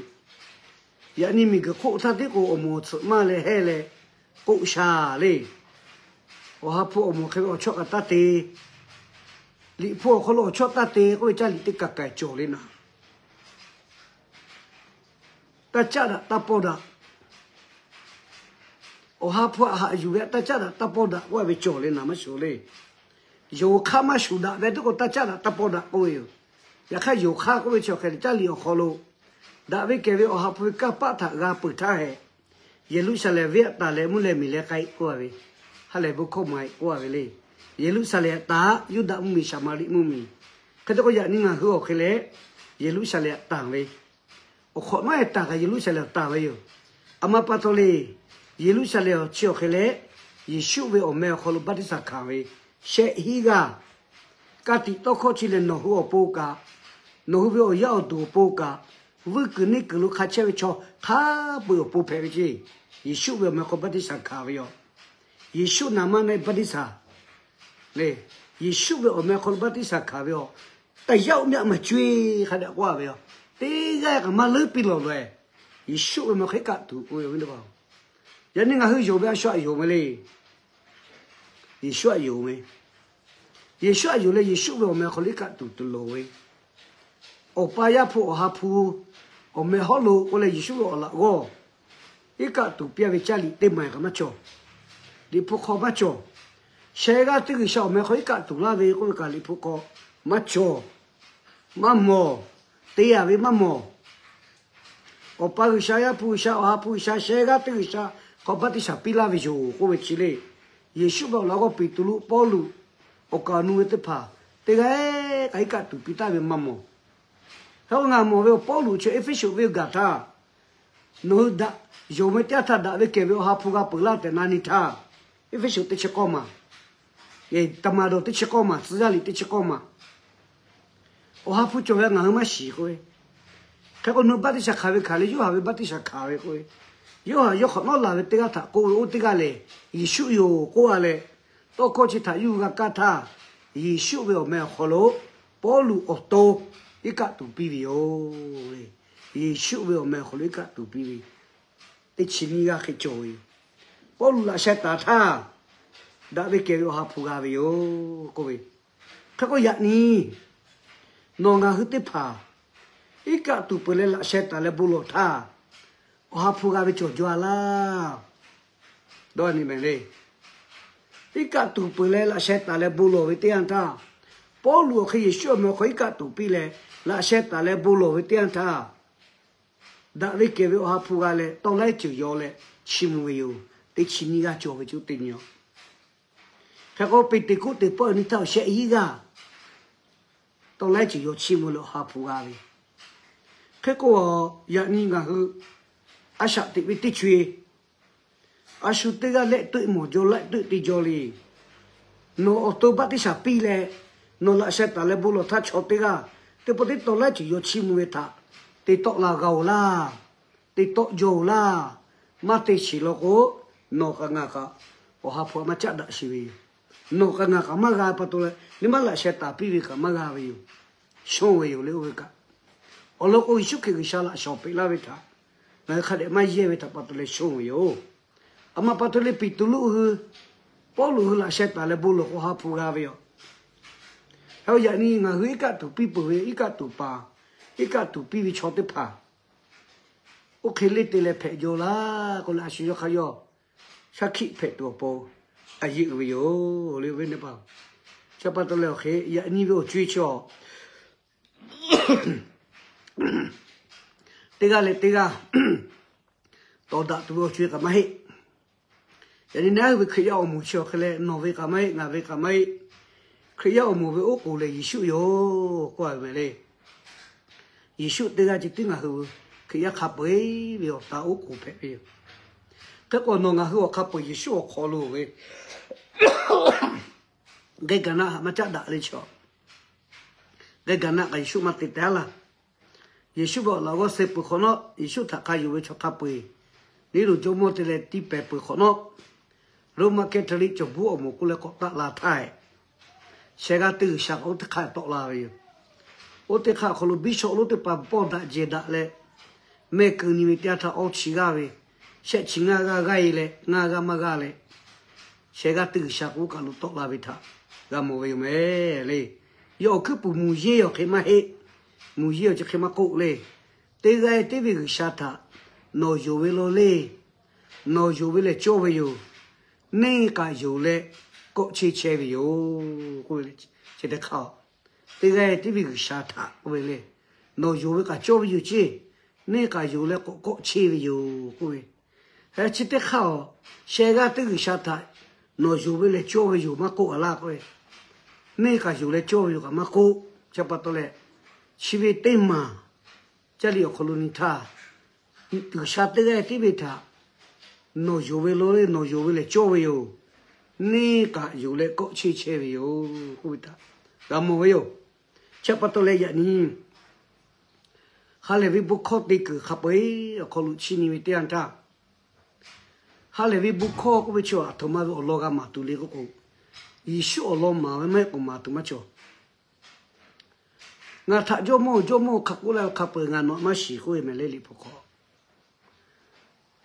yaꞈ nyi miˬguiˬ hk'oˆ htaˇ tiˉ k'o awˬ moˍ awˬ tsuhꞈ maˇ leh hehˇ leh k'oˆ sha le. Awˬ ha hpu awˬ moˍ hk'e ve awˬ chawˇ kaꞈ taˇ te. Liꞈ hpu awˬ hk'aw lo awˬ chawˇ taˇ te k'oˆ ve caˇ liꞈ teˇ kaˬ kaiˍ cawˬ le naˍ. Taˇ caˆ daꞈ taˇ paw daꞈ. Awˬ ha hpu htaꞈ haꞈ yuˬ ve taˇ caˆ daꞈ taˇ paw daꞈ k'oˆ ve cawˬ le naˍ, maˇ shuˍ le. Yonˍ hk'aˇ maˇ shuˍ daꞈ ve teˇ k'o taˇ caˆ daꞈ taˇ paw daꞈ k'oˆ ve yoˬ. Yaꞈ hk'aˇ yonˍ hk'aˇ k'oˆ ve chi awˬ hk'e leh, caˇ liꞈ awˬ hk'aw lo daꞈ ve kehˬ ve Awˬ ha hpu ve kanˇ paˆ htaꞈ g'a peuˬ htaˇ hehꞈ, Yeˍruˆsaˍlehnˍ venˇ aꞈ tanˬ leh mvuhˇ leh miˬ leh k'ai k'oˆ a ve, ha lehˬ bon hkawˇ maˍ e k'oˆ a ve le. Yeˍruˆsaˍlehnˍ aꞈ tanˬ, Yuˇdaꞈ mvuhˇ miˬ, Saˍmaˍriˆ mvuhˇ miˬ. Hk'e te k'o, yaꞈ nyi ngaˬ hui awˬ hk'e leh Yeˍruˆsaˍlehnˍ aꞈ tanˬ ve, awˬ hk'awꞈ nawˉ e tanˬ kaꞈ Yeˍruˆsaˍlehnˍ aꞈ tanˬ ve yoˬ. A ma pa taw le, Yeˍruˆsaˍlehnˍ awˬ chi awˬ hk'e leh, Yeˍsuˆ ve awˬ meh awˬ hk'aw lo baˆtiˆsaˬ hkanˍ ve shehˆ hinˉ g'aˇ, ka tiꞈ tawˇ hkawˇ chi lehˬ, nawˬ hui awˬ pon kaꞈ, nawˬ hui ve awˬ yaˇ awˬ duˬ awˬ pon kaꞈ, vuiˇ kuiˬ neˇ kuiˬ lo hk'a chehˇ ve chaw hk'a peu-eˬ awˬ pon hpehꞈ ve ceˇ. Yeˍsuˆ ve awˬ meh hk'aw baˆtiˆsaˬ hkanˍ ve yoˬ. Yeˍsuˆ naˍ maˇ naˆ baˆtiˆsaˬ le, Yeˍsuˆ ve awˬ meh hk'aw lo baˆtiˆsaˬ hkanˍ ve yoˬ. Taˍ yaˇ oˇ myaˆ maˬ co-e hk'a dehꞈ k'oˆ a ve yoˬ. Teˇ g'aˇ kaꞈ maˇ leuˉ piˇ lawˬ leh, Yeˍsuˆ ve meh hk'aw iˉ kaˆ tuˬ k'oˆ ve, awˬ viˉ teˇ hpaˍ-oˬ, yaꞈ nyi ngaˬ hui yonˍ ve a shu aꞈ yonˍ ve le. Yeˍsuˆ aꞈ yonˍ ve, Yeˍsuˆ aꞈ yonˍ leh Yeˍsuˆ ve awˬ meh hk'aw lo iˉ kaˆ tuˬ tuˬ loˍ ve, Awˬ pa Yaˇ hpu Awˬ ha hpu awˬ meh hawˉ lo k'oˆ leh, Yeˍsuˆ ve awˬ laꞈ g'awˇ iˉ kaˆ tuˬ piˇ a ve caˇ liꞈ teˇ maˬ kaꞈ maˇ cawˬ. Liꞈ hpu hk'aw maˇ cawˬ. Sheh g'aˇ teˇ G'uiˬsha awˬ meh hk'aw iˉ kaˆ tuˬ laˇ ve k'oˆ ve kaꞈ Liꞈ hpu hk'aw maˇ cawˬ. Maˇ mawˬ. Te yaꞈ ve maˇ mawˬ. Awˬ pa G'uiˬsha, Yaˇ hpu G'uiˬsha, Awˬ ha hpu G'uiˬsha, sheh g'aˇ teˇ G'uiˬsha hk'aw baˆtiˆsaˬ piˇ laˇ ve yoˬ k'oˆ ve chi le. Yeˍsuˆ ve awˬ laꞈ g'awˇ Peˍtruˆ, Pawˇluꞈ, awˬ kaˍ awˬ nu ve teˇ hpaˍ teˇ g'aˇ kaꞈ iˉ kaˆ tuˬ piˇ taˍ ve maˇ mawˬ. Hk'e k'o ngaˬ mawˬ ve awˬ Pawˇluꞈ chi Eˇfeˇsuꞈ venˇ g'aˬ htaˇ, nawˬ hui daꞈ, yonˍ ve teˇ yanˇ htaˇ daꞈ ve kehˬ ve Awˬ ha hpu g'a peuˬ laˇ tehꞈ na nyi htaˇ, Eˇfeˇsuꞈ teˇ chi k'awˇ maˬ, Taˍmaˍdawˬ teˇ chi k'awˇ maˬ, Tcuh yaˇ liꞈ teˇ chi k'awˇ maˬ, Awˬ ha hpu cawˬ ve ngaˬ hui maˇ shiˍ k'oˆ ve. Hk'e k'o nawˬ hui baˆtiˆsaˬ hkanˍ ve hkanˍ leh, Yoˇhanˬ ve baˆtiˆsaˬ hkanˍ ve k'oˆ ve. Yoˇhanˬ yawˇ hk'awꞈ nawˉ laˬ ve teˇ g'aˇ htaꞈ k'oˆ ve, oˇ teˇ g'aˇ lehˬ Yeˍsuˆ yoˬ k'oˆ a leh, tawˇ hkawˇ chi htaꞈ yuˇ g'a kaˇ htaˇ, Yeˍsuˆ ve awˬ meh awˬ hk'aw lo Pawˇluꞈ awˬ to iˉ kaˆ tuˬ piˇ ve yoˬ. Yeˍsuˆ ve awˬ meh awˬ hk'aw lo iˉ kaˆ tuˬ piˇ ve teˇ chi nyiˇ g'aˇ hk'e cawˬ ve yoˬ. Pawˇluꞈ laꞈ sheh taˍ htaˇ, daꞈ ve kehˬ ve Awˬ ha hpu g'a ve yoˬ k'oˆ ve. Hk'e k'o yaꞈ nyi nawˬ ngaˬ hui teˇ hpaˍ iˉ kaˆ tuˬ peuˬ leh laꞈ sheh taˍ leh bon lawˬ htaˇ, Awˬ ha hpu g'a ve cawˬ jaw a laˇ. Dawˇ nyi mehˍ le. Iˉ kaˆ tuˬ peuˬ leh laꞈ sheh taˍ leh bon lawˬ ve teˇ yanˇ htaˇ, Pawˇluꞈ awˬ hk'e Yeˍsuˆ awˬ meh hk'aw iˉ kaˆ tuˬ piˇ leh laꞈ sheh taˍ leh bon lawˬ ve teˇ yanˇ htaˇ, daꞈ ve kehˬ ve Awˬ ha hpu g'a leh tawˇ laiˉ ceuˬ yaw leh chiˇ mvuh ve yoˬ. Teˇ chi nyiˇ g'aˇ cawˬ ve ceuˬ teˇ nyi-oˬ. Hk'e k'o Peˍteˍkoˆteˍ pawˆ nyi htaˇ awˬ shehˆ hinˉ g'aˇ tawˇ laiˉ ceuˬ yaw chiˇ mvuh leh Awˬ ha hpu g'a ve. Hk'e k'o yaꞈ nyi ngaˬ hui a shaꞈ teꞈ ve teˇ co-e, a shu teˇ g'aˇ lehˆ tuˆ mawˬ jaw laiˆ tuˆ te jaw le. Nawˬ awˬ to baˆtiˆsaˬ piˇ leh nawˬ laꞈ sheh taˍ leh bon lawˬ htaˇ chaw teˇ g'aˇ teˇ pawˆ teˇ tawˇ laiˉ ceuˬ yaw chiˇ mvuh ve htaꞈ te tawˆ la g'a-oˬ laˇ. Te tawˆ jaw-oˬ laˇ. Maˇ te sheˍ law k'o, nawˬ kaꞈ ngaˬ kaꞈ Awˬ ha hpu a maˇ caˆ daꞈ sheˍ ve yoˬ. Nawˬ kaꞈ ngaˬ kaꞈ maˇ g'a pa taw leh, nyi ma laꞈ sheh taˍ piˇ ve kaꞈ maˇ g'a ve yoˬ. Shonˇ ve yoˬ le oˇ ve kaꞈ. Awˬ lawn k'o, Yeˍsuˆ Hkriꞈ G'uiˬsha laꞈ shawˍ peꞈ laˇ ve htaꞈ ngaˬ hui hk'a dehꞈ maˇ yehˇ ve htaꞈ pa taw leh shonˇ ve yoˬ. A ma pa taw leh Peˍtruˆ hui, Pawˇluꞈ hui laꞈ sheh taˍ leh bon lawˬ k'o Awˬ ha hpu g'a ve yoˬ. Hk'e k'o yaꞈ nyi ngaˬ hui iˉ kaˆ tuˬ piˇ peuˬ ve iˉ kaˆ tuˬ paˍ, iˉ kaˆ tuˬ piˇ ve chaw teˇ hpaˍ oˇ hk'e le te leh hpehꞈ jaw laˇ k'oˆ leh, a shu yawˇ hk'aˇ yawˇ shaˉ hkiˆ hpehꞈ tuˬ awˬ pon a yeˆ ve yoˬ le, awˬ viˉ teˇ hpaˍ. Chi pa taw leh awˬ hk'e yaꞈ nyi ve awˬ co-e chaw teˇ g'aˇ leh teˇ g'aˇ tawˍ daꞈ tuˬ ve awˬ co-e kaꞈ maˇ heˆ. Yaꞈ nyi naˉ hui ve Hkriꞈ yaˇ awˬ moˍ chi awˬ hk'e leh, nawˬ ve kaꞈ maˇ heˆ, ngaˬ ve kaꞈ maˇ heˆ. Hkriꞈ yaˇ awˬ moˍ ve oˉ k'oˍ lehˬ Yeˍsuˆ yoˬ k'oˆ a ve mehˍ le. Yeˍsuˆ teˇ g'aˇ ceh tiˉ ngaˬ hui Hkriꞈ yaˇ hk'a peu-eˬ ve awˬ ta oˉ k'oˍ hpehꞈ ve yoˬ. Hk'e k'o nawˬ ngaˬ hui awˬ hk'a peu-eˬ Yeˍsuˆ awˬ hk'aw lo ve geh gaˬ naˆ haꞈ maˇ caˆ daꞈ le chaw. Geh gaˬ naˆ kaꞈ Yeˍsuˆ maˇ te teh laˇ. Yeˍsuˆ ve awˬ laꞈ g'awˇ suh peuˬ hk'awꞈ nawˉ, Yeˍsuˆ htaꞈ hk'a yonˍ ve chaw hk'a peu-eˬ, neˇ lo jawˇmawˇ te leh tiˇ pehˍ peuˬ hk'awꞈ nawˉ, Roˉmaꞈ Catholic cawˬ buˉ awˬ moˍ k'oˆ leh k'awꞈ taˆ la htaˇ, sheh g'aˇ teˇ G'uiˬsha kaꞈ oˇ teˇ hk'aˇ tawˆ la ve yoˬ. Oˇ teˇ hk'aˇ awˬ hk'aw lo bishop lonˉ teˇ hpaˍ pawˇ daꞈ jehˬ daꞈ leh, mehˆ keu nyi ve teˇ yanˇ htaˇ awˇ chi g'aˇ ve, shehˆ chi ngaˇ g'aˇ g'aˇ-e leh ngaˇ g'aˇ maˇ g'aˇ leh, sheh g'aˇ teˇ G'uiˬsha k'oˆ kaꞈ lo tawˆ la ve htaꞈ g'a mawˬ ve yoˬ mehˍ le. Yawˇ awˬ hkuiˉ puiˍ muˬ yeˇ awˬ hk'e maˇ heˆ. Muˬ yeˇ awˬ chi hk'e maˇ k'oˆ le. Teˇ g'aˇ teˇ ve G'uiˬsha htaꞈ nawˬ yonˍ ve law le. Nawˬ yonˍ ve lehˬ cawˇ ve yoˬ. Neˇ kaꞈ yonˍ leh kawˆ cheˇ chehˇ ve yoˬ k'oˆ ve le. Chi teˇ hk'aˇ teˇ g'aˇ tiˉ ve G'uiˬsha htaꞈ k'oˆ ve le. Nawˬ yonˍ ve kaꞈ cawˇ ve yoˬ ceˇ. Neˇ kaꞈ yonˍ leh k'awꞈ kawˆ chehˇ ve yoˬ k'oˆ ve. Chi teˇ hk'aˇ-oˬ, sheh g'aˇ teˇ G'uiˬsha htaꞈ nawˬ yonˍ ve lehˬ cawˇ ve yoˬ maˇ k'oˆ a laˇ k'oˆ ve. Neˇ kaꞈ yonˍ leh cawˇ ve yoˬ kaꞈ maˇ k'oˆ. Chi pa taw leh, chi ve teˇ maˬ caˇ liꞈ awˬ hk'aw lo nyi htaˇ, G'uiˬsha teˇ g'aˇ tiˉ ve htaꞈ nawˬ yonˍ ve lo le, nawˬ yonˍ ve lehˬ cawˇ ve yoˬ. Neˇ kaꞈ yonˍ leh kawˆ chehˇ chehˇ ve yoˬ k'oˆ ve htaꞈ g'a mawˬ ve yoˬ. Chi pa taw leh yaꞈ nyi ha lehˬ ve bon hkawˇ te kuiˬ hk'a peu-eˬ awˬ hk'aw lo chiˇ nyi ve teˇ yanˇ htaˇ, ha lehˬ ve bon hkawˇ k'oˆ ve chi aˬ htoꞈ ma ve awˬ lawn g'a maˍ tuˬ le k'oˆ k'o, Yeˍsuˆ awˬ lawn maˍ ve maˇ heˆ k'o maˍ tuˬ maˇ cawˬ. Ngaˬ htaꞈ Jawˇmawˇ-oˬ, Jawˇmawˇ-oˬ hk'a k'oˆ laˇ ve hk'a peu-eˬ ngaˬ nawˬ maˇ shiˍ k'oˆ ve mehˍ le liꞈ hpu hk'aw.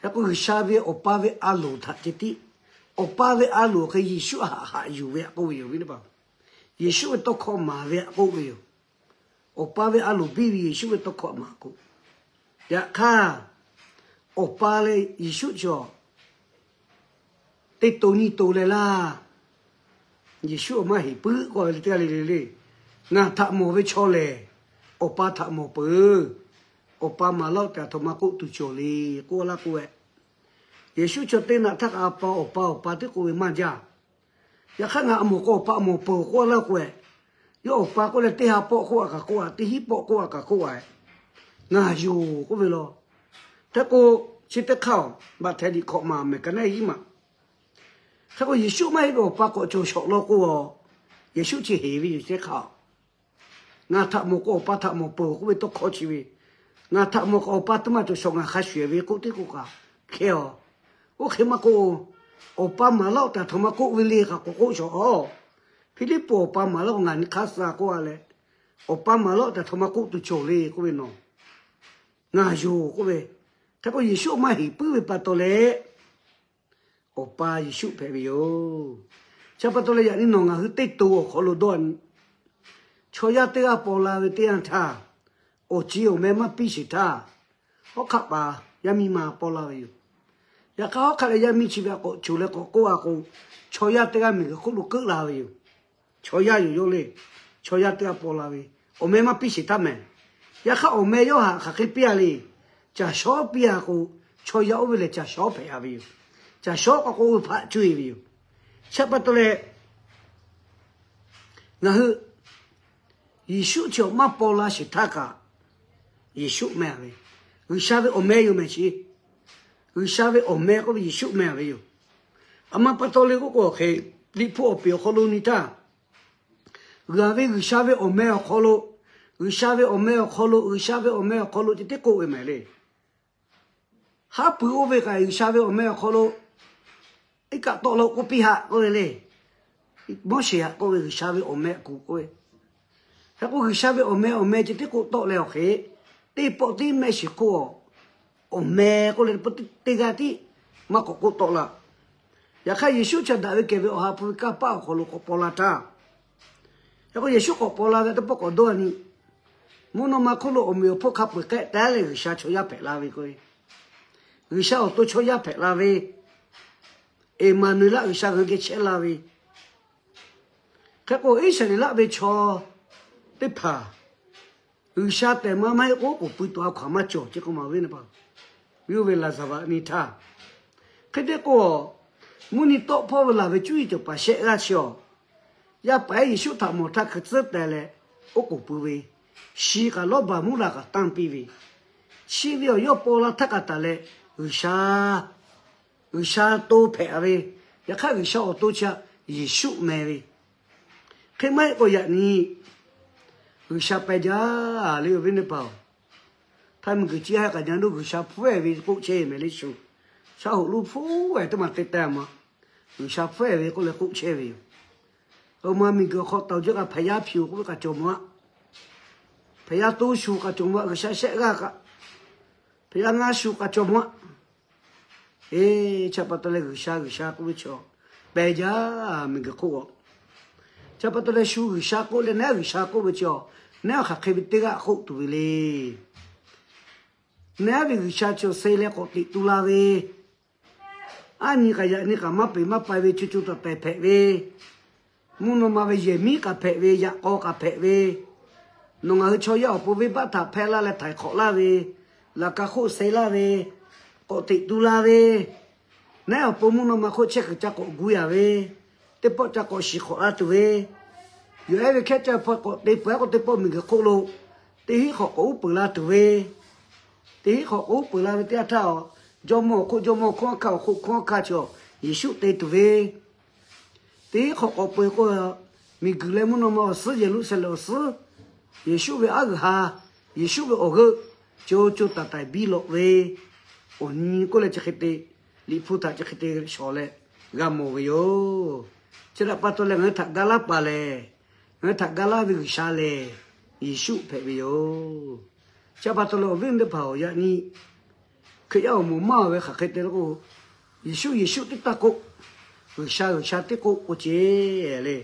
Hk'e k'o G'uiˬsha ve Awˬ pa ve a loˍ htaꞈ ceh tiˉ, Awˬ pa ve a loˍ hk'e Yeˍsuˆ haꞈ haꞈ yuˬ ve aꞈ k'oˆ ve yoˬ ve teˇ hpaˍ. Yeˍsuˆ ve tawˇ hkawˇ maˍ ve aꞈ k'oˆ ve yoˬ. Awˬ pa ve a loˍ biˇ ve Yeˍsuˆ ve tawˇ hkawˇ maˍ k'o, yaꞈ hk'aˇ Awˬ pa leh Yeˍsuˆ chaw teˇ to nyiˇ to leh laˇ. Yeˍsuˆ awˬ maˇ heˍ puiˉ k'oˆ ve le teˇ g'aˇ le le le. Ngaˬ htaꞈ mawˬ ve chaw lehˬ, Awˬ pa htaꞈ mawˬ peuˬ. Awˬ pa maˍ laˇ-oˆ tehꞈ aˬ htoꞈ ma k'oˆ tuˬ cawˬ le k'oˆ laˇ k'oˆ ve. Yeˍsuˆ chaw teˇ naꞈ htaˇ kaꞈ a pa Awˬ pa Awˬ pa tiˉ k'oˆ ve maˇ jaˇ. Yaꞈ hk'aˇ ngaˬ a mawˬ k'o Awˬ pa mawˬ peuˬ k'oˆ laˇ k'oˆ ve. Yawˇ Awˬ pa k'oˆ leh teˇ ha pawˆ k'oˆ a kaꞈ k'oˆ a, teˇ hinˉ pawˆ k'oˆ a kaꞈ k'oˆ a, ngaˬ yonˍ k'oˆ ve law. Hk'e k'o, chi teˇ hk'aˇ-oˬ, Maꞈhtehˍ liꞈ hkawꞈ maˬ mehˍ ka naˉ hiˉ maˬ. Hk'e k'o Yeˍsuˆ maˇ heˆ ve Awˬ pa k'awꞈ cawˬ shawˍ law k'o, Yeˍsuˆ chi heˍ ve yoˬ teˇ hk'aˇ-oˬ. Ngaˬ htaꞈ mawˬ k'o Awˬ pa htaꞈ mawˬ peuˬ k'oˆ ve tawˇ hkawˇ chi ve, ngaˬ htaꞈ mawˬ k'o Awˬ pa teˇ maˬ cawˬ shawˍ ngaˬ hk'a shuˍ ve k'oˆ teˇ k'oˆ kaꞈ hkehˇ-aˬ. Oˇ hk'e maˇ k'oˆ, Awˬ pa maˍ laˇ-oˆ tehꞈ aˬ htoꞈ ma k'oˆ ve le kaꞈ k'awꞈ k'oˆ shawˍ-aˬ. Hpiˇliˇpuˆ Awˬ pa maˍ laˇ k'o ngaˬ nyi hk'aˇ suh k'oˆ a leh, Awˬ pa maˍ laˇ-oˆ tehꞈ aˬ htoꞈ ma k'oˆ tuˬ cawˬ le k'oˆ ve nawˬ, ngaˬ yonˍ k'oˆ ve. Hk'e k'o Yeˍsuˆ maˇ heˍ puiˉ ve pa taw leh, Awˬ pa Yeˍsuˆ hpehꞈ ve yoˬ. Chi pa taw leh yaꞈ nyi nawˬ ngaˬ hui teˇ to awˬ hk'aw lo dawˇ a nyi, chaw yaˇ teˇ g'aˇ paw la ve teˇ yanˇ htaˇ, awˬ ci awˬ meh maˇ piˇ sheˍ htaˇ, hawˉ hk'aˆ paˍ yaˇ miˇ ma paw la ve yoˬ. Yaꞈ hk'aˇ hawˉ hk'aˆ leh yaˇ miˇ chi ve aꞈ k'awꞈ coˬ leh k'awꞈ k'oˆ a k'o, chaw yaˇ teˇ g'aˇ miˬguiˬ hk'oˆ lo keuˆ la ve yoˬ. Chaw yaˇ yoˬ yawˇ le, chaw yaˇ teˇ g'aˇ paw la ve, awˬ meh maˇ piˇ sheˍ htaˇ mehˍ. Yaꞈ hk'aˇ awˬ meh yawˇ htaꞈ hk'aˬ hk'e piˇ a le. Caˬ shawˉ piˇ a k'o, chaw yaˇ oˇ ve lehˬ caˬ shawˉ hpehꞈ a ve yoˬ. Caˬ shawˉ k'awꞈ k'oˆ ve hpaˆ cuˇ e ve yoˬ. Chi pa taw leh, ngaˬ hui Yeˍsuˆ chi awˬ maˇ paw la sheˍ htaˇ kaꞈ, Yeˍsuˆ meh a ve, G'uiˬsha ve awˬ meh yoˬ mehˍ chi. G'uiˬsha ve awˬ meh k'oˆ ve Yeˍsuˆ meh a ve yoˬ. Aˬ ma pa taw le k'oˆ k'o hk'e, Liꞈ hpu awˬ peˍ awˬ hk'aw lo nyi htaˇ, g'aˬ ve G'uiˬsha ve awˬ meh awˬ hk'aw lo, G'uiˬsha ve awˬ meh awˬ hk'aw lo, G'uiˬsha ve awˬ meh awˬ hk'aw lo ceh tiˉ k'oˆ ve mehˍ le. Haˉ pui oˇ ve kaꞈ G'uiˬsha ve awˬ meh awˬ hk'aw lo iˉ kaˆ tawˆ la k'oˆ piˇ haꞈ k'oˆ ve le. Moˉseˍ htaꞈ k'oˆ ve G'uiˬsha ve awˬ meh kuˬ k'oˆ ve. Hk'e k'o G'uiˬsha ve awˬ meh awˬ meh ceh tiˉ k'oˆ tawˆ leh awˬ hk'e, teˇ pawˆ tiˉ mehˆ shiˍ hk'oˆ a, awˬ meh k'oˆ leh teˇ g'aˇ tiˉ maˇ k'awꞈ k'oˆ tawˆ la. Yaꞈ hk'aˇ Yeˍsuˆ chi daꞈ ve kehˬ ve Awˬ ha hpu ve kanˇ paˆ awˬ hk'aw lo k'awꞈ paw la htaˇ, hk'e k'o Yeˍsuˆ k'awꞈ paw la ve teˇ pawˆ k'awꞈ dawˇ a nyi, mvuhˇ naw ma hk'oˆ lo awˬ meꞈ awˬ hponˇ hk'a peu-eˬ k'ehˆ taˉ leh G'uiˬsha chaw yaˇ hpehꞈ la ve k'o, G'uiˬsha awˬ to chaw yaˇ hpehꞈ la ve, Eˍmaˍnuˍlaˆ G'uiˬsha ngaˬ hui geh chehˇ la ve. Hk'e k'o Iˉsaˍreˍlaˆ ve chaw teˇ hpaˍ G'uiˬsha tehˬ ma maˇ heˆ k'o oˉ k'oˍ pui tuˬ a hkaw-anˬ maˇ cawˬ ceh k'oˆ ma ve naˍ pa, yawˇ ve laˍzaˍvaꞈ nyi htaˇ. Hk'e te k'o, mvuhˇ nyi tawˆ hpawˇ ve laˬ ve cuˇ yiˍ cawˬ paˍ shehˆ g'aˇ chi awˬ, yaˇ paˍ ehˉ Yeˍsuˆ htaꞈ mawˬ htaˇ hkui tcuhˉ teh leh oˉ k'oˍ pui ve, shi kaꞈ lawˇ baˬ muˉ la kaꞈ tanˇ piˇ ve, chi ve awˬ yawˇ paw la htaˇ kaꞈ taˍ leh G'uiˬsha G'uiˬsha to hpehꞈ a ve, yaꞈ hk'aˇ G'uiˬsha awˬ to chi Yeˍsuˆ meh ve. Hk'e maˇ heˆ k'o yaꞈ nyi G'uiˬsha peh jaˇ le ve naˍ pa-oˬ. Htaˇ miˬguiˬ chi ha kaꞈ nyi lo G'uiˬsha hpfuhˇ-ehˍ ve k'oˆ chehˇ mehˍ le shu. Shaˉ hoꞈ lo hpfuhˇ-ehˍ teˇ maˬ te teh ma, G'uiˬsha hpfuhˇ-ehˍ ve k'oˆ leh k'oˆ chehˇ ve yoˬ. Awˬ ma miˬguiˬ awˬ hk'aw taˍ jaˇ kaꞈ hpaˍ yaˇ hpiꞈ-oˬ k'oˆ ve kaꞈ cawˬ mawˬ-aˆ. Hpaˍ yaˇ to shu kaꞈ cawˬ mawˬ-aˆ, G'uiˬsha shehˆ g'aˇ kaꞈ hpaˍ yaˇ ngaˇ shu kaꞈ cawˬ mawˬ-aˆ. Eˬ, chi pa taw leh G'uiˬsha G'uiˬsha k'oˆ ve chaw peh jaˇ miˬguiˬ hk'oˆ-aˬ. Chi pa taw leh shu G'uiˬsha k'oˆ leh nehˉ G'uiˬsha k'oˆ ve chaw, nehˉ awˬ hk'aˬ hk'e ve teˇ g'aˇ k'oˆ tuˬ ve le. Nehˉ ve G'uiˬsha chaw se leh k'awꞈ teꞈ tu la ve, aˉ nyi kaꞈ yaꞈ nyi kaꞈ maˇ peꞈ maˇ pai ve co co taiˍ taiˍ hpehꞈ ve, Mvuhˇ naw ma ve yehˬ miˉ k'aꞈ hpehꞈ ve, yaꞈ k'aw k'aꞈ hpehꞈ ve, nawˬ ngaˬ hui chaw yaˇ awˬ pon venˇbaˆ htaꞈ hpehˇ laˇ leh htaiˍ hk'awꞈ laˇ ve, laꞈ ka hk'oˆ suh laˇ ve, k'awꞈ teꞈ tu la ve, naˉ awˬ pon mvuhˇ naw ma hk'oˆ chehˇ kuiˬ ca k'awꞈ gu yaˍ ve, teˇ pawˆ ca k'awꞈ shiˍ hk'awꞈ la tuˬ ve, yawˬ ehˉ ve hkehˉ caˇ hpaweh k'awꞈ te peuˬ k'o teˇ pawˆ miˬguiˬ hk'oˆ lo teˇ hinˉ hk'awꞈ k'awꞈ uˉ peunˍ la tuˬ ve, teˇ hinˉ hk'awꞈ k'awꞈ uˉ peunˍ la ve teˇ yanˇ htaˇ, jawˇmawˇ awˬ hk'oˆ jawˇmawˇ, hkunˉ hawˉ hkanˇ awˬ hk'oˆ hkunˉ hawˉ hkanˇ chi Yeˍsuˆ te tuˬ ve, teˇ hinˉ hk'awꞈ k'awꞈ peunˍ k'o, miˬguiˬ leh mvuhˇ naw ma awˬ suhˉ Yeˍruˆsaˍlehnˍ awˬ suhˉ Yeˍsuˆ ve aˉ g'uiˬ ha, Yeˍsuˆ ve awˬ g'euˆ co co taiˍ taiˍ biˇ lawꞈ ve, awˬ nyi k'oˆ leh chi hk'e te, Liꞈ hpu htaꞈ chi hk'e te shawˍ leh g'a mawˬ ve yoˬ. Chi htaꞈ pa taw leh ngaˬ hui htaꞈ ga laˇ paˍ lehˬ, ngaˬ hui htaꞈ ga laˇ ve G'uiˬsha lehˬ, Yeˍsuˆ hpehꞈ ve yoˬ. Chi htaꞈ pa taw leh awˬ viˉ awˬ nyi teˇ hpaˍ-oˬ, yaꞈ nyi Hkriꞈ yaˇ awˬ moˍ maˇ ve hk'aˬ hk'e te la k'o, Yeˍsuˆ Yeˍsuˆ teˇ taˇ k'oˆ, G'uiˬsha G'uiˬsha teˇ k'oˆ k'o ce le.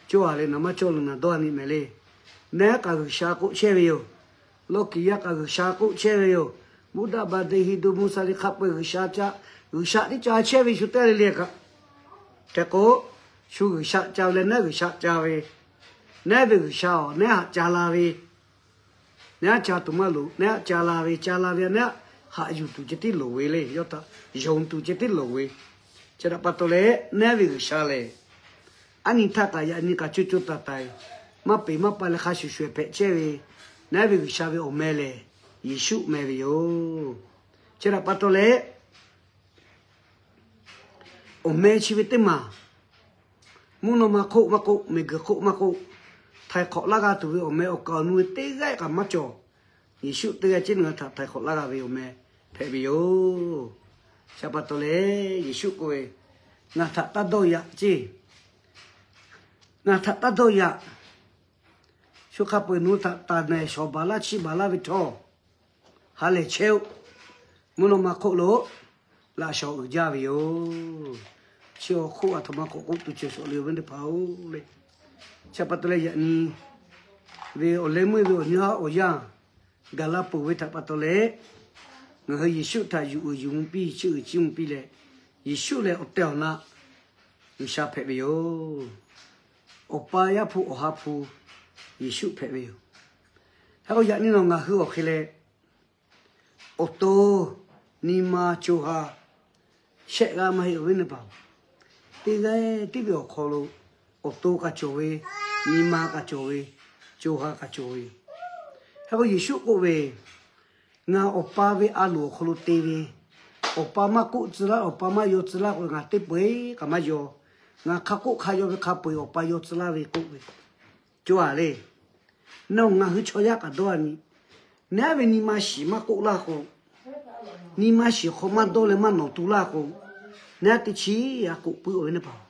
Cawˇ a le, naˍ maˇ cawˇ le, naˍ dawˇ a nyi mehˍ le. Nehˉ k'aꞈ G'uiˬsha k'oˆ chehˇ ve yoˬ. Lawˇ kiˍ yaˇ k'aꞈ G'uiˬsha k'oˆ chehˇ ve yoˬ. Buddha, Baˍde, Hindu, Muslim hk'a peu-eˬ G'uiˬsha ca, G'uiˬsha tiˉ ca chehˇ ve shu teˇ le le kaꞈ. Hk'e k'o, shu G'uiˬsha ca ve leh nehˉ G'uiˬsha ca ve, nehˉ ve G'uiˬsha-oˬ, nehˉ haꞈ ca la ve, nehˉ haꞈ ca tuˬ maˇ loˍ, nehˉ haꞈ ca la ve, ca la ve nehˉ haꞈ yuˬ tuˬ ceh tiˉ loˍ ve le. Yawˇ htaꞈ yonˍ tuˬ ceh tiˉ loˍ ve. Chi htaꞈ pa taw leh nehˉ ve G'uiˬsha lehˬ, aˉ nyi htaˇ kaꞈ yaꞈ nyi kaꞈ co co taiˍ taiˍ, maˇ peˍ maˇ pa leh hk'a shuˍ shuˍ hpehꞈ chehˇ ve, nehˉ ve G'uiˬsha ve awˬ meh lehˬ, Yeˍsuˆ meh ve yoˬ. Chi htaꞈ pa taw leh, awˬ meh chi ve teˇ maˬ, mvuhˇ naw ma hk'oˆ maˇ k'oˆ, miˬguiˬ hk'oˆ maˇ k'oˆ, htaiˍ hk'awꞈ laˇ g'a tuˬ ve awˬ meh awˬ kaˍ awˬ nu ve teˇ g'aˇ kaꞈ maˇ cawˬ. Yeˍsuˆ teˇ g'aˇ ceˇ ngaˬ hui htaꞈ htaiˍ hk'awꞈ laˇ g'a ve awˬ meh hpehꞈ ve yoˬ. Chi htaꞈ pa taw leh Yeˍsuˆ k'oˆ ve, Ngaˬ htaꞈ taˇ dawˇ yaꞈ ceˇ. Ngaˬ htaꞈ taˇ dawˇ yaꞈ. Shu hk'a peu-eˬ nawˬ hui htaꞈ taˍ nehˬ shawˍ baˬ laˇ chiˇ baˬ laˇ ve htawˇ, ha lehˬ chehˇ-oˆ. Mvuhˇ naw ma hk'oˆ lo laꞈ shawˍ uiˍ jaˇ ve yoˬ. Chi awˬ hk'oˆ aˬ htoꞈ ma k'awꞈ k'oˆ tuˬ ceuˬ shawˍ le, awˬ viˉ teˇ hpaˍ-oˬ le. Chi htaꞈ pa taw leh yaꞈ nyi ve awˬ leh meuˇ ve awˬ nyi haˉ awˬ yanˇ gaˬ la peuˬ ve htaꞈ pa taw leh, ngaˬ hui Yeˍsuˆ htaꞈ yuˬ uiˍ yuˬ mvuh piˇ, chiˇ uiˍ chiˇ mvuh piˇ leh, Yeˍsuˆ lehˬ awˬ tehˬ awˬ na G'uiˬsha hpehꞈ ve yoˬ. Awˬ pa, Yaˇ hpu, Awˬ ha hpu, Yeˍsuˆ hpehꞈ ve yoˬ. Hk'e k'o yaꞈ nyi nawˬ ngaˬ hui awˬ hk'e leh, awˬ to, nyi ma, co ha, shehˆ g'aˇ maˇ heˆ, awˬ viˉ teˇ hpaˍ-oˬ. Teˇ g'aˇ tiˉ ve awˬ hk'aw lo awˬ to kaꞈ cawˬ ve, nyi ma kaꞈ cawˬ ve, co ha kaꞈ cawˬ ve yoˬ. Hk'e k'o Yeˍsuˆ k'oˆ ve, Ngaˬ Awˬ pa ve a loˍ awˬ hk'aw lo te ve, Awˬ pa maˇ k'oˆ tcuh laˇ, Awˬ pa maˇ yaw tcuh laˇ k'o, ngaˬ teˇ peu-eˬ kaꞈ maˇ yaw. Ngaˬ hk'a k'oˆ hk'a yaw ve hk'a peu-eˬ Awˬ pa yaw tcuh laˇ ve k'oˆ ve, cawˇ a le. Nawˬ ngaˬ hui chaw yaˇ kaꞈ dawˇ a nyi. Nehˉ ve nyi ma shiˍ maˇ k'oˆ laˇ k'o, nyi ma shiˍ hk'aw maˇ dawˇ leh maˇ nawˬ tu laˇ k'o, nehˉ teˇ chiˉ a k'oˆ puiˉ, awˬ viˉ teˇ hpaˍ-oˬ.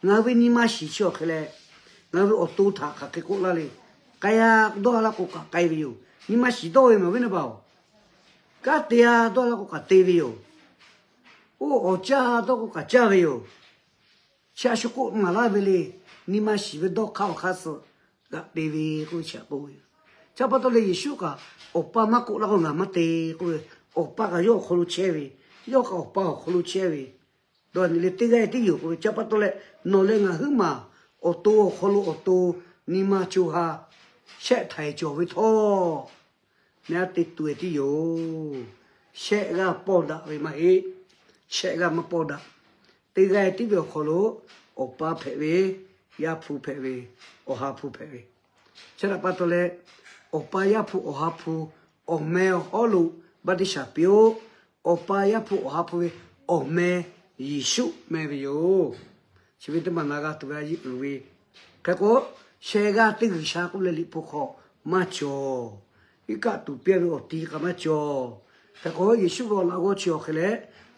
Ngaˬ hui ve nyi ma shiˍ chi awˬ hk'e leh, ngaˬ hui ve awˬ to htaꞈ hk'aˬ hk'e k'oˆ laˇ le. K'ai a dawˇ laˇ k'o kaꞈ k'ai ve yoˬ. Nyi ma shiˍ dawˇ ve mehˬ, awˬ viˉ teˇ hpaˍ-oˬ. Kanˉ te a dawˇ laˇ k'o kaꞈ te ve yoˬ. Oˇ awˬ caˇ dawˇ k'o kaꞈ caˇ ve yoˬ. Chi a shu k'oˆ maˍ laˇ ve le. Nyi ma shiˍ ve dawˇ hk'aˇ awˬ hk'aˇ suh g'aꞈ te ve k'oˆ ve chi a k'oˆ ve yoˬ. Chi pa taw leh Yeˍsuˆ kaꞈ, Awˬ pa maˇ k'oˆ laˇ k'o ngaˬ maˇ te k'oˆ ve, Awˬ pa kaꞈ yawˇ awˬ hk'aw lo chehˇ ve, yawˇ kaꞈ Awˬ pa awˬ hk'aw lo chehˇ ve, dawˇ a nyi le, teˇ g'aˇ tiˉ yoˬ k'oˆ ve. Chi pa taw leh nawˬ leh ngaˬ huiˉ maˬ awˬ to awˬ hk'aw lo awˬ to nyi ma co ha shehˆ htaiˍ cawˬ ve htawˇ, nehˉ te tu e tiˉ yoˬ. Shehˆ g'aˇ pawˇ daꞈ ve maˇ heˆ. Shehˆ g'aˇ maˇ pawˇ daꞈ. Teˇ g'aˇ tiˉ ve awˬ hk'aw lo Awˬ pa hpehꞈ ve, Yaˇ hpu hpehꞈ ve, Awˬ ha hpu hpehꞈ ve. Chi htaꞈ pa taw leh, Awˬ pa, Yaˇ hpu, Awˬ ha hpu awˬ meh awˬ hawˉ lo baˆtiˆsaˬ piˇ-oˆ. Awˬ pa, Yaˇ hpu, Awˬ ha hpu ve awˬ meh Yeˍsuˆ meh ve yoˬ. Chi ve teˇ maˬ na g'a tuˬ ve a yeˇ uiˍ ve. Hk'e k'o, shehˆ g'aˇ teˇ G'uiˬsha k'oˆ leh Liꞈ hpu hk'aw maˇ cawˬ. Iˉ kaˆ tuˍ piˇ ve awˬ ti kaꞈ maˇ cawˬ. Hk'e k'o Yeˍsuˆ ve awˬ laꞈ g'awˇ chi awˬ hk'e leh,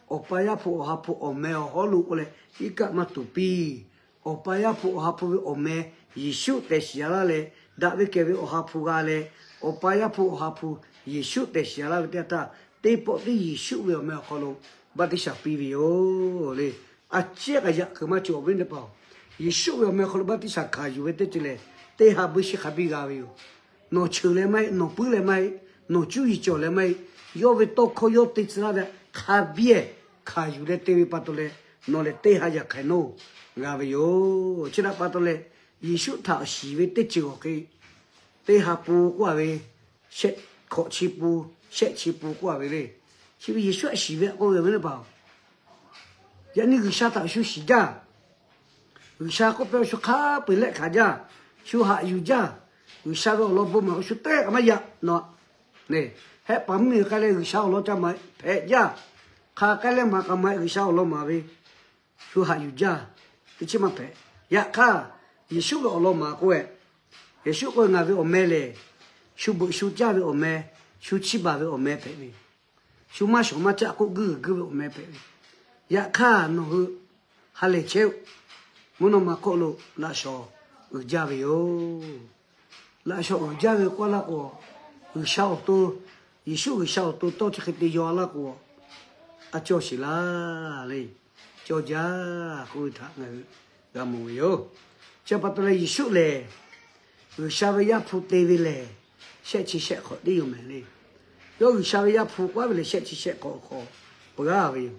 Awˬ pa, Yaˇ hpu, Awˬ ha hpu awˬ meh awˬ hawˉ lo k'oˆ leh iˉ kaˆ maˇ tuˍ piˇ. Awˬ pa, Yaˇ hpu, Awˬ ha hpu ve awˬ meh Yeˍsuˆ tehꞈ shiˍ a laˇ leh, daꞈ ve kehˬ ve Awˬ ha hpu g'a leh, Awˬ pa, Yaˇ hpu, Awˬ ha hpu Yeˍsuˆ tehꞈ shiˍ a laˇ ve teˇ yanˇ htaˇ, teˇ pawˆ tiˉ Yeˍsuˆ ve awˬ meh awˬ hk'aw lo baˆtiˆsaˬ piˇ ve yoˬ le. A ciˉ kaꞈ yaꞈ kuiˬ maˇ cawˬ, awˬ viˉ teˇ hpaˍ-oˬ. Yeˍsuˆ ve awˬ meh awˬ hk'aw lo baˆtiˆsaˬ hkanˍ yuˬ ve teˇ ceuˬ lehˬ, teˇ ha buiˇ shiˉ hk'a biˇ g'a ve yoˬ. Nawˬ cheuˬ leh maˇ heˆ, nawˬ puiˉ leh maˇ heˆ, nawˬ cuˇ yiˍ cawˬ leh maˇ heˆ, yawˇ ve tawˇ hkawˇ yawˇ te tcuh laˇ ve hk'a biˇ hkanˍ yuˬ leh te ve pa taw leh, nawˬ lehˬ teˇ ha yaꞈ hk'aiˍ nawˇ g'a ve yoˬ. Chi htaꞈ pa taw leh, Yeˍsuˆ htaꞈ shiˍ ve teˇ ceuˬ awˬ hk'e, teˇ ha pun k'oˆ a ve, shehˆ hkawꞈ chi pun, shehˆ chi pun k'oˆ a ve le. Chi ve Yeˍsuˆ htaꞈ shiˍ ve k'oˆ ve ve le paˍ. Yaꞈ nyi G'uiˬsha htaꞈ shu shiˍ jaˇ. G'uiˬsha k'oˆ peuˬ shu hk'a peu-eˬ lehˆ hkanˍ jaˇ, shu haꞈ yuˬ jaˇ. G'uiˬsha ve awˬ lawn bon maˍ k'o shu teˇ g'aˇ maˇ yaꞈ nawˬ. Hehˆ paˍ mvuhˇmiˬ k'ai leh G'uiˬsha awˬ lawn ca maˍ hpehꞈ jaˇ. Hk'a k'ai leh maˍ k'aꞈ maˍ G'uiˬsha awˬ lawn maˍ ve, shu haꞈ yuˬ jaˇ. Teˇ chiˉ maˇ hpehꞈ. Yaꞈ hk'aˇ, Yeˍsuˆ ve awˬ lawn maˍ k'oˆ-e, Yeˍsuˆ k'oˆ ve, Ngaˬ ve awˬ meh lehˬ shu beuꞈ shu caˇ ve awˬ meh, shu chiˇ baˬ ve awˬ meh hpehꞈ ve, shu maˇ shawˍ maˇ caˆ k'oˆ guiˇ guiˇ ve awˬ meh hpehꞈ ve. Yaꞈ hk'aˇ nawˬ hui ha lehˬ chehˇ-oˆ. Mvuhˇ naw ma hk'oˆ lo laꞈ shawˍ uiˍ jaˇ ve yoˬ. Laꞈ shawˍ uiˍ jaˇ ve k'oˆ laˇ k'o, G'uiˬsha awˬ to, Yeˍsuˆ G'uiˬsha awˬ to tawˇ chi hk'e te yaw laˇ k'o, a cawˇ sheˍ laˇ le. Cawˇ jaˇ k'oˆ ve htaꞈ ngaˬ hui g'a mawˬ ve yoˬ. Chi pa taw leh Yeˍsuˆ lehˬ, G'uiˬsha ve Yaˇ hpu te ve lehˬ, shehˆ chi shehˆ hk'awꞈ tiˉ yoˬ mehˍ le. Yawˇ G'uiˬsha ve Yaˇ hpu k'oˆ ve lehˬ, shehˆ chi shehˆ hk'awꞈ hk'awꞈ peuˬ g'a ve yoˬ.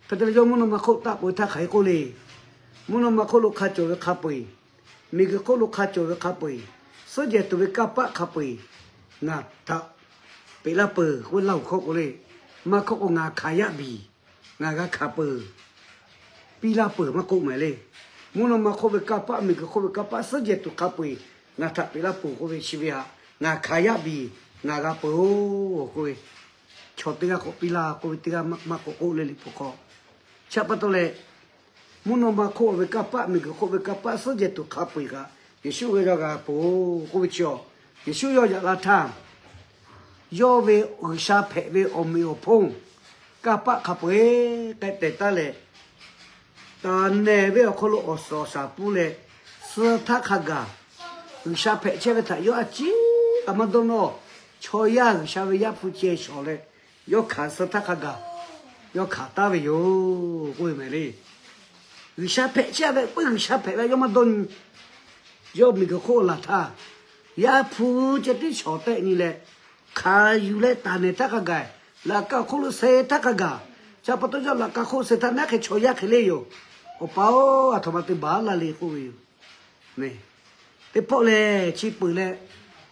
Hk'e te leh yawˇ mvuhˇ naw ma hk'oˆ taˆ peuˬ htaˇ hk'aˬ hk'e k'oˆ le. Mvuhˇ naw ma hk'oˆ lo hk'a cawˬ ve hk'a peu-eˬ, miˬguiˬ hk'oˆ lo hk'a cawˬ ve hk'a peu-eˬ, suhˉ jehˬ tuˬ ve kanˇ paˆ hk'a peu-eˬ ngaˬ htaꞈ peꞈ laˇ peuˬ k'oˆ ve laˇ hoꞈ hkawˇ k'o le. Maˇ hkawˇ k'o, Ngaˬ hkanˍ yaˇ biˬ, ngaˬ g'a hkanˍ peuˬ. Piˇ laˇ peuˬ maˇ k'oˆ mehˍ le. Mvuhˇ naw ma hk'oˆ ve kanˇ paˆ, miˬguiˬ hk'oˆ ve kanˇ paˆ, suhˉ jehˬ tuˬ hk'a peu-eˬ ngaˬ htaꞈ peꞈ laˇ peuˬ k'oˆ ve chi ve htaꞈ, Ngaˬ hkanˍ yaˇ biˬ, ngaˬ g'a peuˬ-oˬ k'oˆ ve, chaw teˇ g'aˇ k'awꞈ piˇ laˇ k'oˆ ve, teˇ g'aˇ maˇ k'awꞈ k'oˆ le Liꞈ hpu hk'aw. Chi pa taw leh, mvuhˇ naw ma hk'oˆ ve kanˇ paˆ, miˬguiˬ hk'oˆ ve kanˇ paˆ, suhˉ jehˬ tuˬ hk'a peu-eˬ kaꞈ Yeˍsuˆ g'a yaw g'a peuˬ-oˬ k'oˆ ve chi-a, Yeˍsuˆ yawˇ yaꞈ la htaˇ, yawˇ ve G'uiˬsha hpehꞈ ve awˬ meꞈ awˬ hponˇ kanˇ paˆ hk'a peu-eˬ k'ai tehˬ taˉ leh, taˍ nehˬ ve awˬ hk'aw lo awˬ suhˍ awˬ shaˍ pun leh, suh htaˇ hk'a gaˬ G'uiˬsha hpehꞈ chehˇ ve htaꞈ yawˇ a ciˉ kaꞈ maˇ dawˇ nawˇ. Chaw yaˇ G'uiˬsha ve Yaˇ hpu ceh shawˍ leh, yawˇ hkanˍ suh htaˇ hk'a gaˬ yawˇ hkanˍ taˍ ve yoˬ k'oˆ ve mehˍ le. G'uiˬsha hpehꞈ chehˇ ve, puiˉ G'uiˬsha hpehꞈ ve yawˇ maˇ dawˇ nyi. Yawˇ miˬguiˬ hk'oˆ laˬ htaˇ, Yaˇ hpu ceh tiˉ shawˍ tehˆ nyi leh, hkanˍ yuˬ leh taˍ nehˬ htaˇ hk'a gaˬ, laꞈ ka awˬ hk'oˆ lo suh htaˇ hk'a gaˬ, chi pa taw yawˇ laꞈ ka hk'oˆ suh htaˇ naˉ hk'e chaw yaˇ hk'e le yoˬ. Awˬ pa-oˬ, aˬ htoꞈ ma te baˬ laˇ le k'oˆ ve yoˬ. Teˇ pawˆ lehˬ chi peuˬ leh,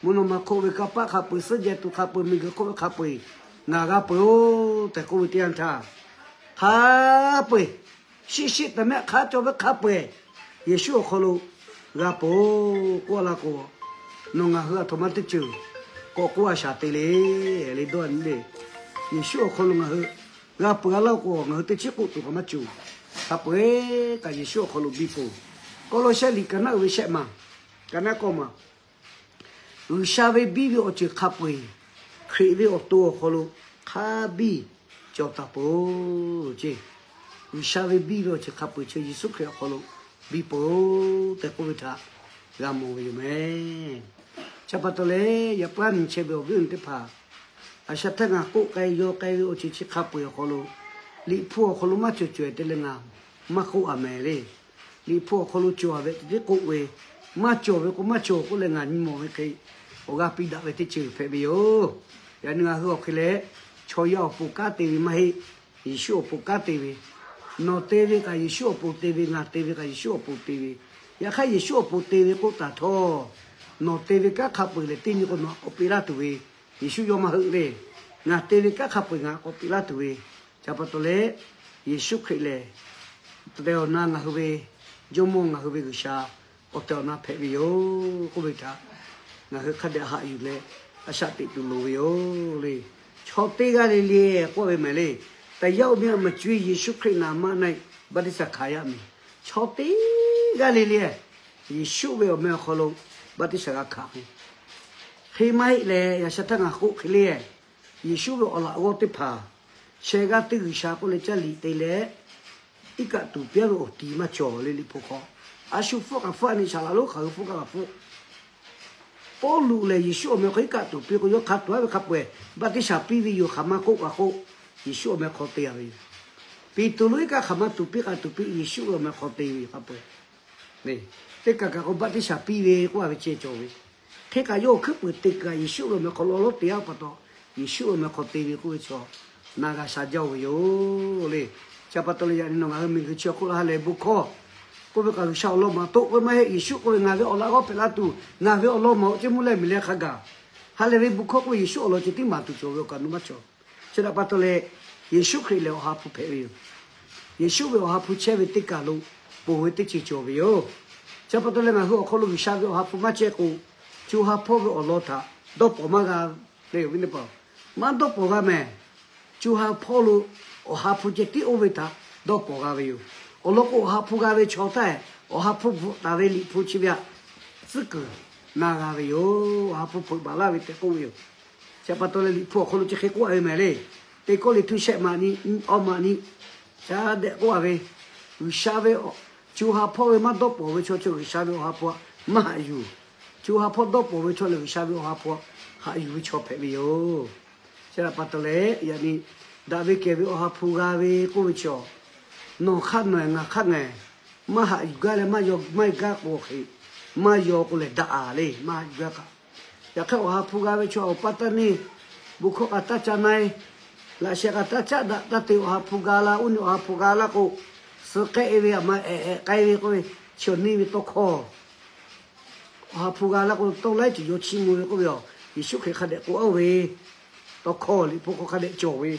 mvuhˇ naw ma hk'oˆ ve kanˇ paˆ hk'a peu-eˬ, suhˉ jehˬ tuˬ hk'a peu-eˬ, miˬguiˬ hk'oˆ ve hk'a peu-eˬ ngaˬ g'a peuˬ-oˬ tehꞈ k'oˆ ve teˇ yanˇ htaˇ, hk'a peu-eˬ, shiˆ shiˆ taˍ mehˆ hk'a cawˬ ve hk'a peu-eˬ Yeˍsuˆ awˬ hk'aw lo g'a peuˬ-oˬ k'oˆ laˇ k'o, nawˬ ngaˬ hui aˬ htoꞈ ma teˇ ceuˬ k'awꞈ k'oˆ a shaˍ te le. Le dawˇ a nyi le, Yeˍsuˆ awˬ hk'aw lo ngaˬ hui g'a peuˬ a laˇ k'o, ngaˬ hui teˇ chiˉ k'oˆ tuˬ kaꞈ maˇ cawˬ. Hk'a peu-eˬ kaꞈ Yeˍsuˆ awˬ hk'aw lo biˇ peuˬ. Kawˇlawˇsehˆ liꞈ ka naˉ uiˍ ve shehˆ maˬ, ka naˉ kawˇ maˬ, G'uiˬsha ve biˇ ve awˬ ceuˬ hk'a peu-eˬ, Hkriꞈ ve awˬ to awˬ hk'aw lo hk'a biˇ cawˬ taˍ peuˬ-oˬ ce. G'uiˬsha ve biˇ ve awˬ ceuˬ hk'a peu-eˬ chi Yeˍsuˆ Hkriꞈ awˬ hk'aw lo biˇ peuˬ-oˬ tehꞈ k'oˆ ve htaꞈ g'a mawˬ ve yoˬ mehˍ. Chi pa taw leh, yaꞈ puiˉ nyi chehˇ ve awˬ viˉ awˬ nyi teˇ hpaˍ, a shaꞈ htaˇ ngaˬ k'oˆ k'ai yaw k'ai ve awˬ ceuˬ chi hk'a peu-eˬ awˬ hk'aw lo, Liꞈ hpu awˬ hk'aw lo maˇ cawˬ cawehˬ te leh ngaˬ maˇ k'oˆ a mehˍ le. Liꞈ hpu awˬ hk'aw lo cawˬ a ve teˇ k'oˆ ve, maˇ cawˬ ve k'o maˇ cawˬ k'oˆ leh ngaˬ nyi mawˬ ve hk'e, awˬ g'aˇ piˇ daꞈ ve teˇ ceuˬ hpehꞈ ve yoˬ. Yaꞈ nyi ngaˬ hui awˬ hk'e leh, chaw yaˇ awˬ pon kanˉ te ve maˇ heˆ. Yeˍsuˆ awˬ pon kanˉ te ve, nawˬ te ve kaꞈ Yeˍsuˆ awˬ pon te ve, ngaˬ te ve kaꞈ Yeˍsuˆ awˬ pon te ve. Yaꞈ hk'aˇ Yeˍsuˆ awˬ pon te ve k'oˆ taˍ htawˇ, nawˬ te ve kanˉ hk'a peu-eˬ lehˬ teˇ nyi k'o nawˬ k'awꞈ peꞈ laˇ tuˬ ve, Yeˍsuˆ yawˇ maˇ heuˆ le. Ngaˬ te ve kanˉ hk'a peu-eˬ ngaˬ k'awꞈ peꞈ laˇ tuˬ ve. Chi pa taw leh, Yeˍsuˆ Hkriꞈ lehˬ, awˬ tehˬ awˬ na ngaˬ hui ve Jawˇmawˇ, ngaˬ hui ve G'uiˬsha awˬ tehˬ awˬ na hpehꞈ ve yoˬ k'oˆ ve htaꞈ ngaˬ hui hk'a dehꞈ haꞈ yuˬ leh a shaꞈ teꞈ tuˬ loˍ ve yoˬ le. Chaw teˇ g'aˇ le le k'oˆ ve mehˍ le. တရားဥပဒေ အမကျွေး ယေရှုခရစ်နာမ၌ ဘပ်တစ္ဆာခံရမည်. Chaw teˇ g'aˇ le le Yeˍsuˆ ve awˬ meh awˬ hk'aw lo ဘပ်တစ္ဆာ g'a hkanˍ ve. Hk'e maˇ heˆ leh, yaꞈ sha htaˇ ngaˬ k'oˆ hk'e le, Yeˍsuˆ ve awˬ laꞈ g'awˇ teˇ hpaˍ sheh g'aˇ teˇ G'uiˬsha k'oˆ leh caˇ liꞈ te leh, iˉ kaˆ tuˍ piˇ-a ve awˬ ti maˇ cawˬ le Liꞈ hpu hk'aw. A shu hpfuhˆ kaꞈ hpfuhˆ, a neꞈ shaˍ laꞈ lonˉ hk'aˬ hui hpfuhˆ kaꞈ hpfuhˆ. Pawˇluꞈ lehˬ Yeˍsuˆ awˬ meh hk'aw iˉ kaˆ tuˍ piˇ k'o, yawˇ hk'a tuˍ-a ve hk'a peu-eˬ ဘပ်တစ္ဆာ piˇ ve yoˬ hk'aˬ ma k'oˆ kaꞈ k'oˆ, Yeˍsuˆ awˬ meh hk'aw te-a ve yoˬ. Peˍtruˆ iˉ kaˆ hk'aˬ ma tuˍ piˇ kaꞈ tuˍ piˇ, Yeˍsuˆ ve awˬ meh hk'aw te ve yoˬ hk'a peu-eˬ. Teˇ kaˬ kaꞈ k'o ဘပ်တစ္ဆာ piˇ ve k'oˆ-a ve ceh cawˬ ve. Hk'e kaꞈ yawˇ awˬ hkuiˉ puiˍ te kaꞈ Yeˍsuˆ ve awˬ meh hk'aw lo awˬ lawˉ te-a pa taw, Yeˍsuˆ awˬ meh hk'aw te ve k'oˆ ve chaw na g'a sha jaˇ-oˬ ve yoˬ le. Chi pa taw leh yaꞈ nyi nawˬ ngaˬ hui miˬguiˬ chi awˬ hk'oˆ lo ha lehˬ bon hkawˇ k'oˆ ve kaꞈ G'uiˬsha awˬ lawn maˍ toˆ k'oˆ ve maˇ heˆ. Yeˍsuˆ k'oˆ ve, Ngaˬ ve awˬ laꞈ g'awˇ hpehꞈ la tuˬ ngaˬ ve awˬ lawn maˍ-oˬ, ceˇ mvuhˇ leh miˬ leh hk'a gaˬ. Ha lehˬ ve bon hkawˇ k'oˆ ve Yeˍsuˆ awˬ lawn ceh tiˉ maˍ tuˬ cawˬ ve awˬ kaꞈ nawˬ maˇ cawˬ. Chi htaꞈ pa taw leh, Yeˍsuˆ Hkriꞈ lehˬ awˬ ha hpu hpehꞈ ve yoˬ. Yeˍsuˆ ve awˬ ha hpu chehˇ ve teˇ kaˬ lo ponˬ ve teˇ ceuˬ cawˬ ve yoˬ. Chi pa taw leh ngaˬ hui awˬ hk'aw lo G'uiˬsha ve awˬ ha hpu maˇ chehˇ k'o, co ha hpawˇ ve awˬ lawn htaꞈ dawˇ pawˍ maˇ g'a le. Maˇ dawˇ pawˍ g'a mehˍ. Co ha hpawˇ lo awˬ ha hpu ceh tiˉ oˇ ve htaꞈ dawˇ pawˍ g'a ve yoˬ. Awˬ lawn k'o, awˬ ha hpu g'a ve chaw htaˇ, awˬ ha hpu bvuhꞈ taˍ ve Liꞈ hpu chi ve htaꞈ tcuhˉ kuiˬ na g'a ve yoˬ. Awˬ ha hpu hpeuꞈ baˬ laˇ ve tehꞈ k'oˆ ve yoˬ. Chi pa taw leh Liꞈ hpu awˬ hk'aw lo chi hk'e k'oˆ a ve mehˍ le. Teˇ Kawˇrenˍhtuˆ shehˆ maꞈ nyi, awˇ maꞈ nyi, ca dehꞈ k'oˆ a ve, G'uiˬsha ve co ha hpawˇ ve maˇ dawˇ pawˍ ve chaw, chaw G'uiˬsha ve awˬ ha hpu maˇ haꞈ yuˬ. Co ha hpawˇ dawˇ pawˍ ve chaw lehˬ, G'uiˬsha ve awˬ ha hpu haꞈ yuˬ ve chaw hpehꞈ ve yoˬ. Chi htaꞈ pa taw leh yaꞈ nyi daꞈ ve kehˬ ve awˬ ha hpu g'a ve k'oˆ ve chaw, nawˬ hk'aˇ nawˬ ngaˬ hk'aˇ ngaˬ maˇ haꞈ yuˬ gaˇ leh maˇ yaw maˇ gaˇ k'o hk'e, maˇ yaw k'o lehˬ daꞈ a le, maˇ haꞈ yuˬ gaˇ kaꞈ. Yaꞈ hk'aˇ awˬ ha hpu g'a ve chaw awˬ pa taˇ neˇ, bon hkawˇ k'a taˇ ca na-e, laꞈ sheh k'a taˇ caˆ daꞈ taˇ te awˬ ha hpu g'a la, oˇ nyi awˬ ha hpu g'a laˇ k'o, suh k'ehˆ e ve aˬ ma ehˍ ehˍ k'ai ve k'oˆ ve, chi awˬ neˇ ve tawˇ hkawˇ. Awˬ ha hpu g'a laˇ k'o, tawˇ laiˉ ceuˬ yaw chiˇ mvuh ve k'oˆ ve yoˬ. Yeˍsuˆ Hkriꞈ hk'a dehꞈ k'oˆ a ve tawˇ hkawˇ Liꞈ hpu hk'aw hk'a dehꞈ cawˬ ve.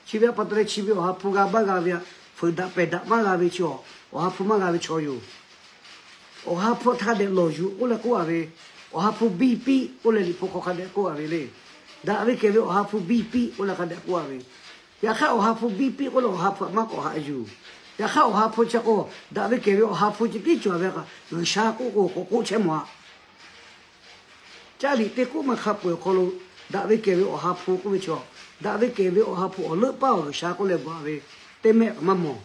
Chi ve pa taw leh chi ve awˬ ha hpu g'a maˇ g'a ve, fuiˍ daꞈ pehˬ daꞈ maˇ g'a ve chaw, awˬ ha hpu maˇ g'a ve chaw yoˬ. Awˬ ha hpu htaꞈ hk'a dehꞈ lawˬ yuˬ k'oˆ leh k'oˆ a ve, awˬ ha hpu biˇ piˇ k'oˆ leh Liꞈ hpu hk'aw hk'a dehꞈ k'oˆ a ve le. Daꞈ ve kehˬ ve awˬ ha hpu biˇ piˇ k'oˆ leh hk'a dehꞈ k'oˆ a ve. Yaꞈ hk'aˇ awˬ ha hpu biˇ piˇ k'oˆ leh awˬ ha hpu htaꞈ maˇ k'awꞈ haꞈ yuˬ. Yaꞈ hk'aˇ awˬ ha hpu chi k'o, daꞈ ve kehˬ ve awˬ ha hpu ceh tiˉ cawˬ ve kaꞈ, G'uiˬsha k'oˆ k'o k'awꞈ k'oˆ chehˇ mawˬ a. Caˇ liꞈ teˇ k'oˆ maˇ hk'a peu-eˬ awˬ hk'aw lo, daꞈ ve kehˬ ve awˬ ha hpu k'oˆ ve chaw, daꞈ ve kehˬ ve awˬ ha hpu awˬ leuˆ paˇ awˬ G'uiˬsha k'oˆ leh bvuhꞈ ve, teˇ mehˆ k'aꞈ maˇ mawˬ.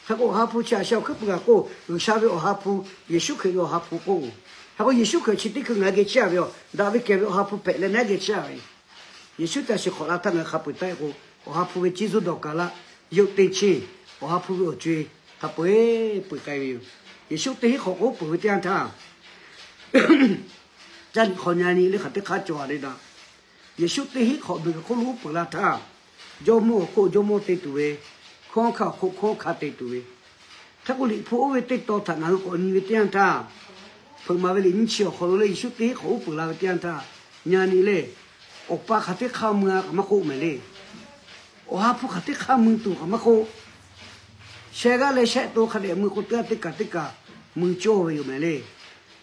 Hk'e k'o awˬ ha hpu chi a sha awˬ hkuiˉ puiˍ kaꞈ k'oˆ, G'uiˬsha ve awˬ ha hpu, Yeˍsuˆ Hkriꞈ ve awˬ ha hpu k'oˆ. Hk'e k'o Yeˍsuˆ Hkriꞈ chi teˇ hkui ngaˬ hui geh chehˇ a ve yoˬ. Daꞈ ve kehˬ ve awˬ ha hpu hpehꞈ leh ngaˬ hui geh chehˇ a ve. Yeˍsuˆ ca shiˍ hk'awꞈ la htaˇ ngaˬ hui hk'a peu-eˬ taˆ-e k'o, awˬ ha hpu ve ciˇ zuhˇ dawˬ kaˬ laˇ, yawˇ teˇ cheˇ, awˬ ha hpu ve awˬ co-e hk'a peu-eˬ peu-eˬ k'ai ve yoˬ. Yeˍsuˆ teˇ hinˉ hk'awꞈ k'o uˉ peunˍ ve teˇ yanˇ htaˇ, caˇ liꞈ hk'aw nyi nyi le hk'aˬ teˇ hk'aˇ cawˬ a le daꞈ. Yeˍsuˆ teˇ hinˉ hk'awꞈ miˬguiˬ hk'oˆ lo uˉ peunˍ la htaˇ, jawˇmawˇ awˬ hk'oˆ jawˇmawˇ te tuˬ ve, hkawˉ hawˉ hkanˇ awˬ hk'oˆ hkawˉ hawˉ hkanˇ te tuˬ ve. Hk'e k'o Liꞈ hpu oˇ ve teˇ tawn htaꞈ ngaˬ hui k'awꞈ nyi ve teˇ yanˇ htaˇ, hpeuꞈ maˍ ve liꞈ nyiˇ chi awˬ hk'aw lo le Yeˍsuˆ teˇ hinˉ hk'awꞈ uˉ peunˍ la ve teˇ yanˇ htaˇ, nyi nyi le, awˬ pa hk'aˬ teˇ hk'aˇ mui a kaꞈ maˇ k'oˆ mehˍ le. Awˬ ha hpu hk'aˬ teˇ hk'aˇ mui tuˬ kaꞈ maˇ k'oˆ. Sheh g'aˇ leh shehˆ to hk'a dehꞈ mui k'o teˇ g'aˇ teˇ kaˬ teˇ kaˬ mui cawˇ ve yoˬ mehˍ le.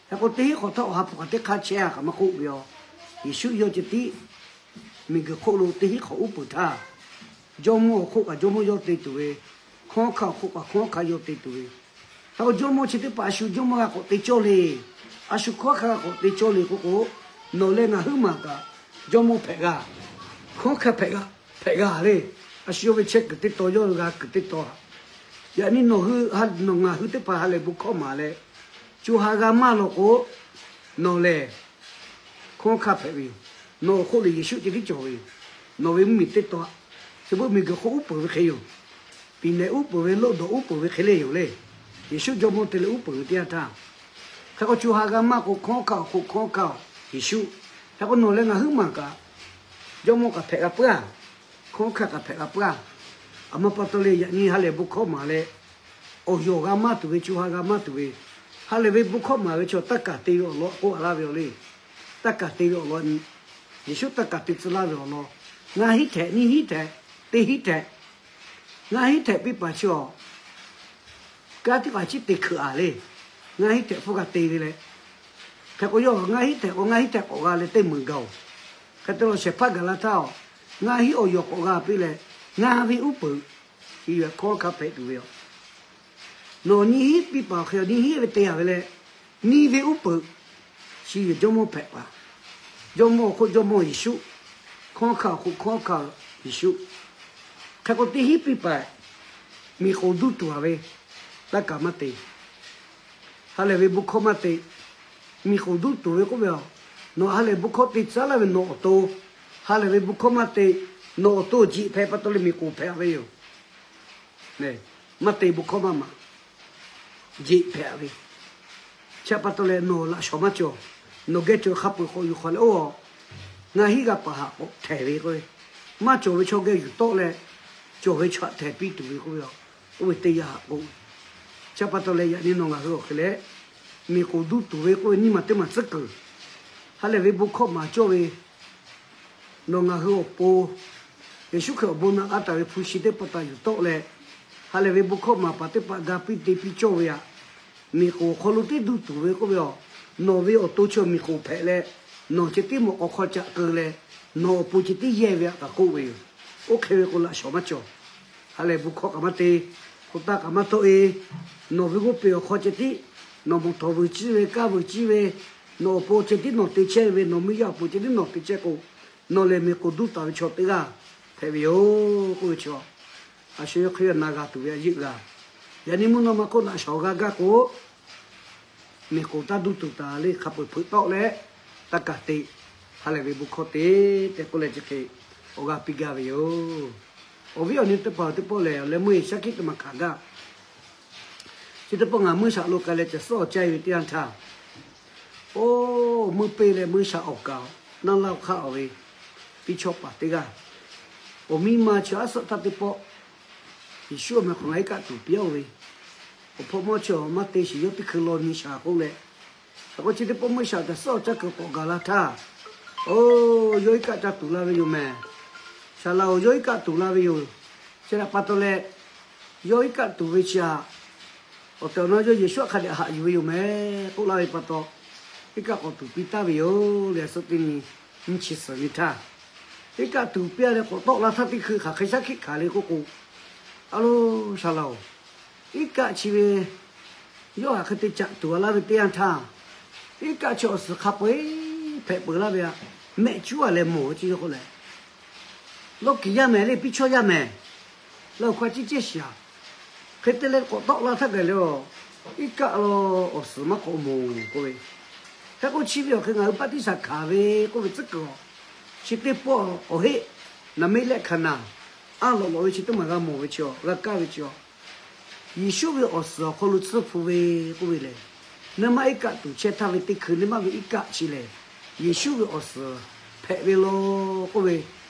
Hk'e k'o teˇ hinˉ hk'awꞈ htaˇ awˬ ha hpu hk'aˬ teˇ hk'aˇ chehˇ a kaꞈ maˇ k'oˆ ve yoˬ. Yeˍsuˆ yawˇ ceh tiˉ miˬguiˬ hk'oˆ lo teˇ hinˉ hk'awꞈ uˉ peunˍ htaˇ, jawˇmawˇ awˬ hk'oˆ kaꞈ jawˇmawˇ yawˇ te tuˬ ve, hkawˉ hawˉ hkanˇ awˬ hk'oˆ kaꞈ hkawˉ hawˉ hkanˇ yawˇ te tuˬ ve. Hk'e k'o jawˇmawˇ chi teˇ hpaˍ a shu jawˇmawˇ g'a k'awꞈ te cawˇ le. A shu hkawˉ hawˉ hkanˇ g'a k'awꞈ te cawˇ le k'oˆ k'o, nawˬ leh ngaˬ huiˉ maˬ kaꞈ jawˇmawˇ hpehꞈ g'a, hkawˉ hawˉ hkanˇ hpehꞈ g'a, hpehꞈ g'a le. A shu yawˇ ve chehˇ kuiˬ teˇ tawn yawˇ g'a kuiˬ teˇ tawn. Yaꞈ nyi nawˬ hui, nawˬ ngaˬ hui teˇ hpaˍ ha lehˬ bon hkawˇ maˍ leh, co ha g'a maˇ law k'o, nawˬ lehˬ hkawˉ hawˉ hkanˇ hpehꞈ ve yoˬ. Nawˬ awˬ hk'oˆ lehˬ Yeˍsuˆ ceh tiˉ cawˬ ve yoˬ. Nawˬ ve mvuhˇmiˬ teˇ tawn, chi beuꞈ miˬguiˬ hk'oˆ uˉ peunˍ ve hk'e yoˬ. Piˍnehˍ uˉ peunˍ ve, loˆ dawˬ uˉ peunˍ ve hk'e le yoˬ le. Yeˍsuˆ jawˇmawˇ te leh uˉ peunˍ ve teˇ yanˇ htaˇ, hk'e k'o co ha g'a maˇ k'o hkawˉ hawˉ hkanˇ awˬ hk'oˆ hkawˉ hawˉ hkanˇ Yeˍsuˆ. Hk'e k'o nawˬ leh ngaˬ huiˉ maˬ kaꞈ jawˇmawˇ kaꞈ hpehꞈ g'a puiˉ a, hkawˉ hawˉ hkanˇ kaꞈ hpehꞈ g'a puiˉ a. Aˬ ma pa taw leh yaꞈ nyi ha lehˬ bon hkawˇ maˍ leh, awˬ yawˬ g'a maˇ tuˬ ve, co ha g'a maˇ tuˬ ve, ha lehˬ ve bon hkawˇ maˍ ve chaw taˇ kaˬ te ve awˬ lawn k'oˆ a laˇ ve yoˬ le. Taˇ kaˬ te ve awˬ lawn nyi, Yeˍsuˆ taˇ kaˬ te tcuh laˇ ve awˬ lawn, ngaˇ hinˉ htehꞈ, nyiˇ hinˉ htehꞈ, teˇ hinˉ htehꞈ, ngaˇ hinˉ htehꞈ piˇ paˍ chi awˬ kanˉ teˇ hpaˍ ciˉ te hkeuꞈ a le. Ngaˇ hinˉ htehꞈ hpfuhˇ g'a te ve leh, hk'e k'o yawˇ ngaˇ hinˉ htehꞈ k'o ngaˇ hinˉ htehꞈ k'awꞈ g'a leh teˇ meunˍ gaˬ oˬ. Hk'e te lawˬ shehˍ hpaˇ gaˬ la htaˇ, ngaˇ hinˉ awˬ yawˬ k'awꞈ g'a piˇ leh, ngaˇ ve uˉ peunˍ, chi hkawˉ hkanˇ hpehꞈ tuˬ ve yoˬ. Nawˬ nyiˇ hinˉ piˇ paˍ hk'e nyiˇ hinˉ ve te a ve leh, nyiˇ ve uˉ peunˍ, chi ve jawˇmawˇ hpehꞈ paˍ, jawˇmawˇ awˬ hk'oˆ jawˇmawˇ Yeˍsuˆ, hkawˉ hkanˇ awˬ hk'oˆ hkawˉ hkanˇ Yeˍsuˆ. Hk'e k'o teˇ hinˉ piˇ paˍ, miˬ k'oˍ duˇ tuˬ a ve, taˇ kaˬ maˇ te. Ha lehˬ ve bon hkawˇ maˇ te. Miˬ k'oˍ duˇ tuˬ ve k'oˆ ve a, nawˬ ha lehˬ bon hkawˇ te tcuh laˇ ve nawˬ awˬ to, ha lehˬ ve bon hkawˇ maˇ te, nawˬ awˬ to jeꞈ hpehꞈ pa taw leh miˬ k'oˍ hpehꞈ ve yoˬ. Maˇ te bon hkawˇ maˇ maˍ, jeꞈ hpehꞈ ve. Chi pa taw leh nawˬ laꞈ shawˍ maˇ cawˬ. Nawˬ geh cawˬ hk'a peu-eˬ k'awꞈ yuˬ hk'awꞈ leh oˇ, ngaˇ hinˉ g'a paˍ haꞈ k'awꞈ htehˍ ve k'oˆ ve, maˇ cawˬ ve chaw geh yuˬ tawˆ leh, cawˬ ve chaw htaꞈ htehˍ piˇ tuˬ ve k'oˆ ve a. Oˇ ve teˇ yanˇ k'o, chi pa taw leh yaꞈ nyi nawˬ ngaˬ hui awˬ hk'e leh, miˬ k'oˍ duˇ tuˬ ve k'oˆ ve nyiˇ maˬ teˇ maˬ tcuhˉ kuiˬ, ha lehˬ ve bon hkawˇ maˍ cawˇ ve, nawˬ ngaˬ hui awˬ pon Yeˍsuˆ Hkriꞈ awˬ bon naꞈ g'a taˍ ve hpu shi teˇ pa taw yuˬ tawˆ leh, ha lehˬ ve bon hkawˇ maˍ paˍ teˇ hpaˍ ga piˇ te piˇ cawˇ ve aꞈ, miˬ k'oˍ awˬ hk'aw lo teˇ duˇ tuˬ ve k'oˆ ve aˬ, nawˬ ve awˬ to chi miˬ k'oˍ hpehꞈ leh, nawˬ ceh tiˉ mawꞈ k'aw hk'aw caꞈ keu leh, nawˬ awˬ pon ceh tiˉ yehˇ ve aꞈ kaꞈ k'oˆ ve yoˬ. Oˇ hk'e ve k'o laꞈ shawˍ maˇ cawˬ. Ha lehˬ bon hkawˇ kaꞈ maˇ te, hk'oˆ taˇ kaꞈ maˇ tawˆ e, nawˬ ve g'oˇ peˬ awˬ hk'aw ceh tiˉ, nawˬ mawˬ htawˍ vuiˬ ciˇ ve, kaˇ vuiˬ ciˇ ve, nawˬ awˬ pon ceh tiˉ nawˬ te chehˇ ve, nawˬ miˇ yaˇ awˬ pon ceh tiˉ nawˬ te chehˇ k'o, nawˬ lehˬ miˬ k'oˍ duˇ taˍ ve chaw teˇ g'aˇ hpehꞈ ve yoˬ k'oˆ ve chaw, a shu yawˇ hk'e na g'a tuˬ ve a yeˆ g'a. Yaꞈ nyi mvuhˇ naw ma hk'oˆ laꞈ shawˍ g'a gaˇ k'o, miˬ k'oˍ taˇ duˇ tuˬ taˍ le hk'a peu-eˬ hpeuꞈ tawˆ leh, taˇ kaˬ te, ha lehˬ ve bon hkawˇ te tehꞈ k'oˆ leh chi hk'e awˬ g'aˇ piˇ gaˇ ve yoˬ. Awˬ viˉ awˬ nyi teˇ hpaˍ teˇ pawˆ lehˬ, awˬ leh meuˇ shaˉ hkiˆ teˇ maˬ hkanˍ gaˇ. Chi teˇ pawˆ ngaˬ meuˇ shaꞈ lo k'ai leh caˬ suhˉ awˬ caˇ ve teˇ yanˇ htaˇ, oˇ meuˇ peˇ leh meuˇ shaꞈ awˬ kaˍ naˇ laˇ hk'aˇ awˬ ve piˇ chawˇ paˍ teˇ g'aˇ, awˬ miˇ ma chi aˉ suhˆ htaˇ teˇ pawˆ, Yeˍsuˆ awˬ meh hk'aw ngaˬ iˉ kaˆ tuˬ piˇ-oˆ ve, awˬ hpawˇ mawˇ chi awˬ maˇ te shiˍ yawˇ teˇ hkui law nyi shaˍ k'oˆ leh, hk'e k'o chi teˇ pawˆ meuˇ shaꞈ caˬ suhˉ awˬ caˇ kuiˬ k'awꞈ gaˬ la htaˇ, oˇ yawˇ iˉ kaˆ caˇ tuˬ la ve yoˬ mehˍ. Shaˍ laꞈ-oˬ, yawˇ iˉ kaˆ tuˬ la ve yoˬ. Chi htaꞈ pa taw leh, yawˇ iˉ kaˆ tuˬ ve chi htaꞈ awˬ tehˬ awˬ na yawˇ Yeˍsuˆ hk'a dehꞈ haꞈ yuˬ ve yoˬ mehˍ k'oˆ laˇ ve pa taw, iˉ kaˆ k'awꞈ tuˬ piˇ taˍ ve yoˬ le. A suhˉ teˇ nyi nyiˇ chi suhˍ nyi htaˇ, iˉ kaˆ tuˬ piˇ-a leh k'awꞈ tawˆ la htaˇ teˇ hkui hk'aˬ hk'e shaˉ hkiˆ hkanˍ le k'oˆ k'o, a lo, shaˍ laꞈ-oˬ, iˉ kaˆ chi ve yawˇ hk'aˬ hk'e te caꞈ tuˬ a laˇ ve teˇ yanˇ htaˇ, iˉ kaˆ chi awˬ suhˍ hk'a peu-eˬ hpehꞈ peuˬ laˇ ve aꞈ, mehˆ cuˉ-a leh mawˬ ve chi yawˇ k'oˆ leh, lawˇ kiˍ yaˇ mehˍ le, piˇ chawˇ yaˇ mehˍ, laˇ-oˬ, hk'a ciˉ cehˇ shiˍ-a. Hk'e te leh k'awꞈ tawˆ la htaˇ gaˬ leh, iˉ kaˆ la awˬ suhˍ maˇ k'awꞈ mawˬ k'oˆ ve, hk'e k'o chi ve awˬ hk'e ngaˬ hui baˆtiˆsaˬ hkanˍ ve k'oˆ ve tcuhˉ kuiˬ-a, chi teˇ pawˆ awˬ heˆ, naˍ meˆ lehˆ hkanˍ naˍ, a lawꞈ lawꞈ ve chi teˇ maˬ g'a mawˬ ve chi-a, g'a kaˇ ve chi-a, Yeˍsuˆ ve awˬ suhˍ awˬ hk'aw lo tsuhˇ hpu ve k'oˆ ve lehˬ, naˇ maˇ iˉ kaˆ tuˬ chehˇ htaˇ ve teˇ hkui naˇ maˇ ve iˉ kaˆ chi lehˬ, Yeˍsuˆ ve awˬ suhˍ hpehꞈ ve law k'oˆ ve,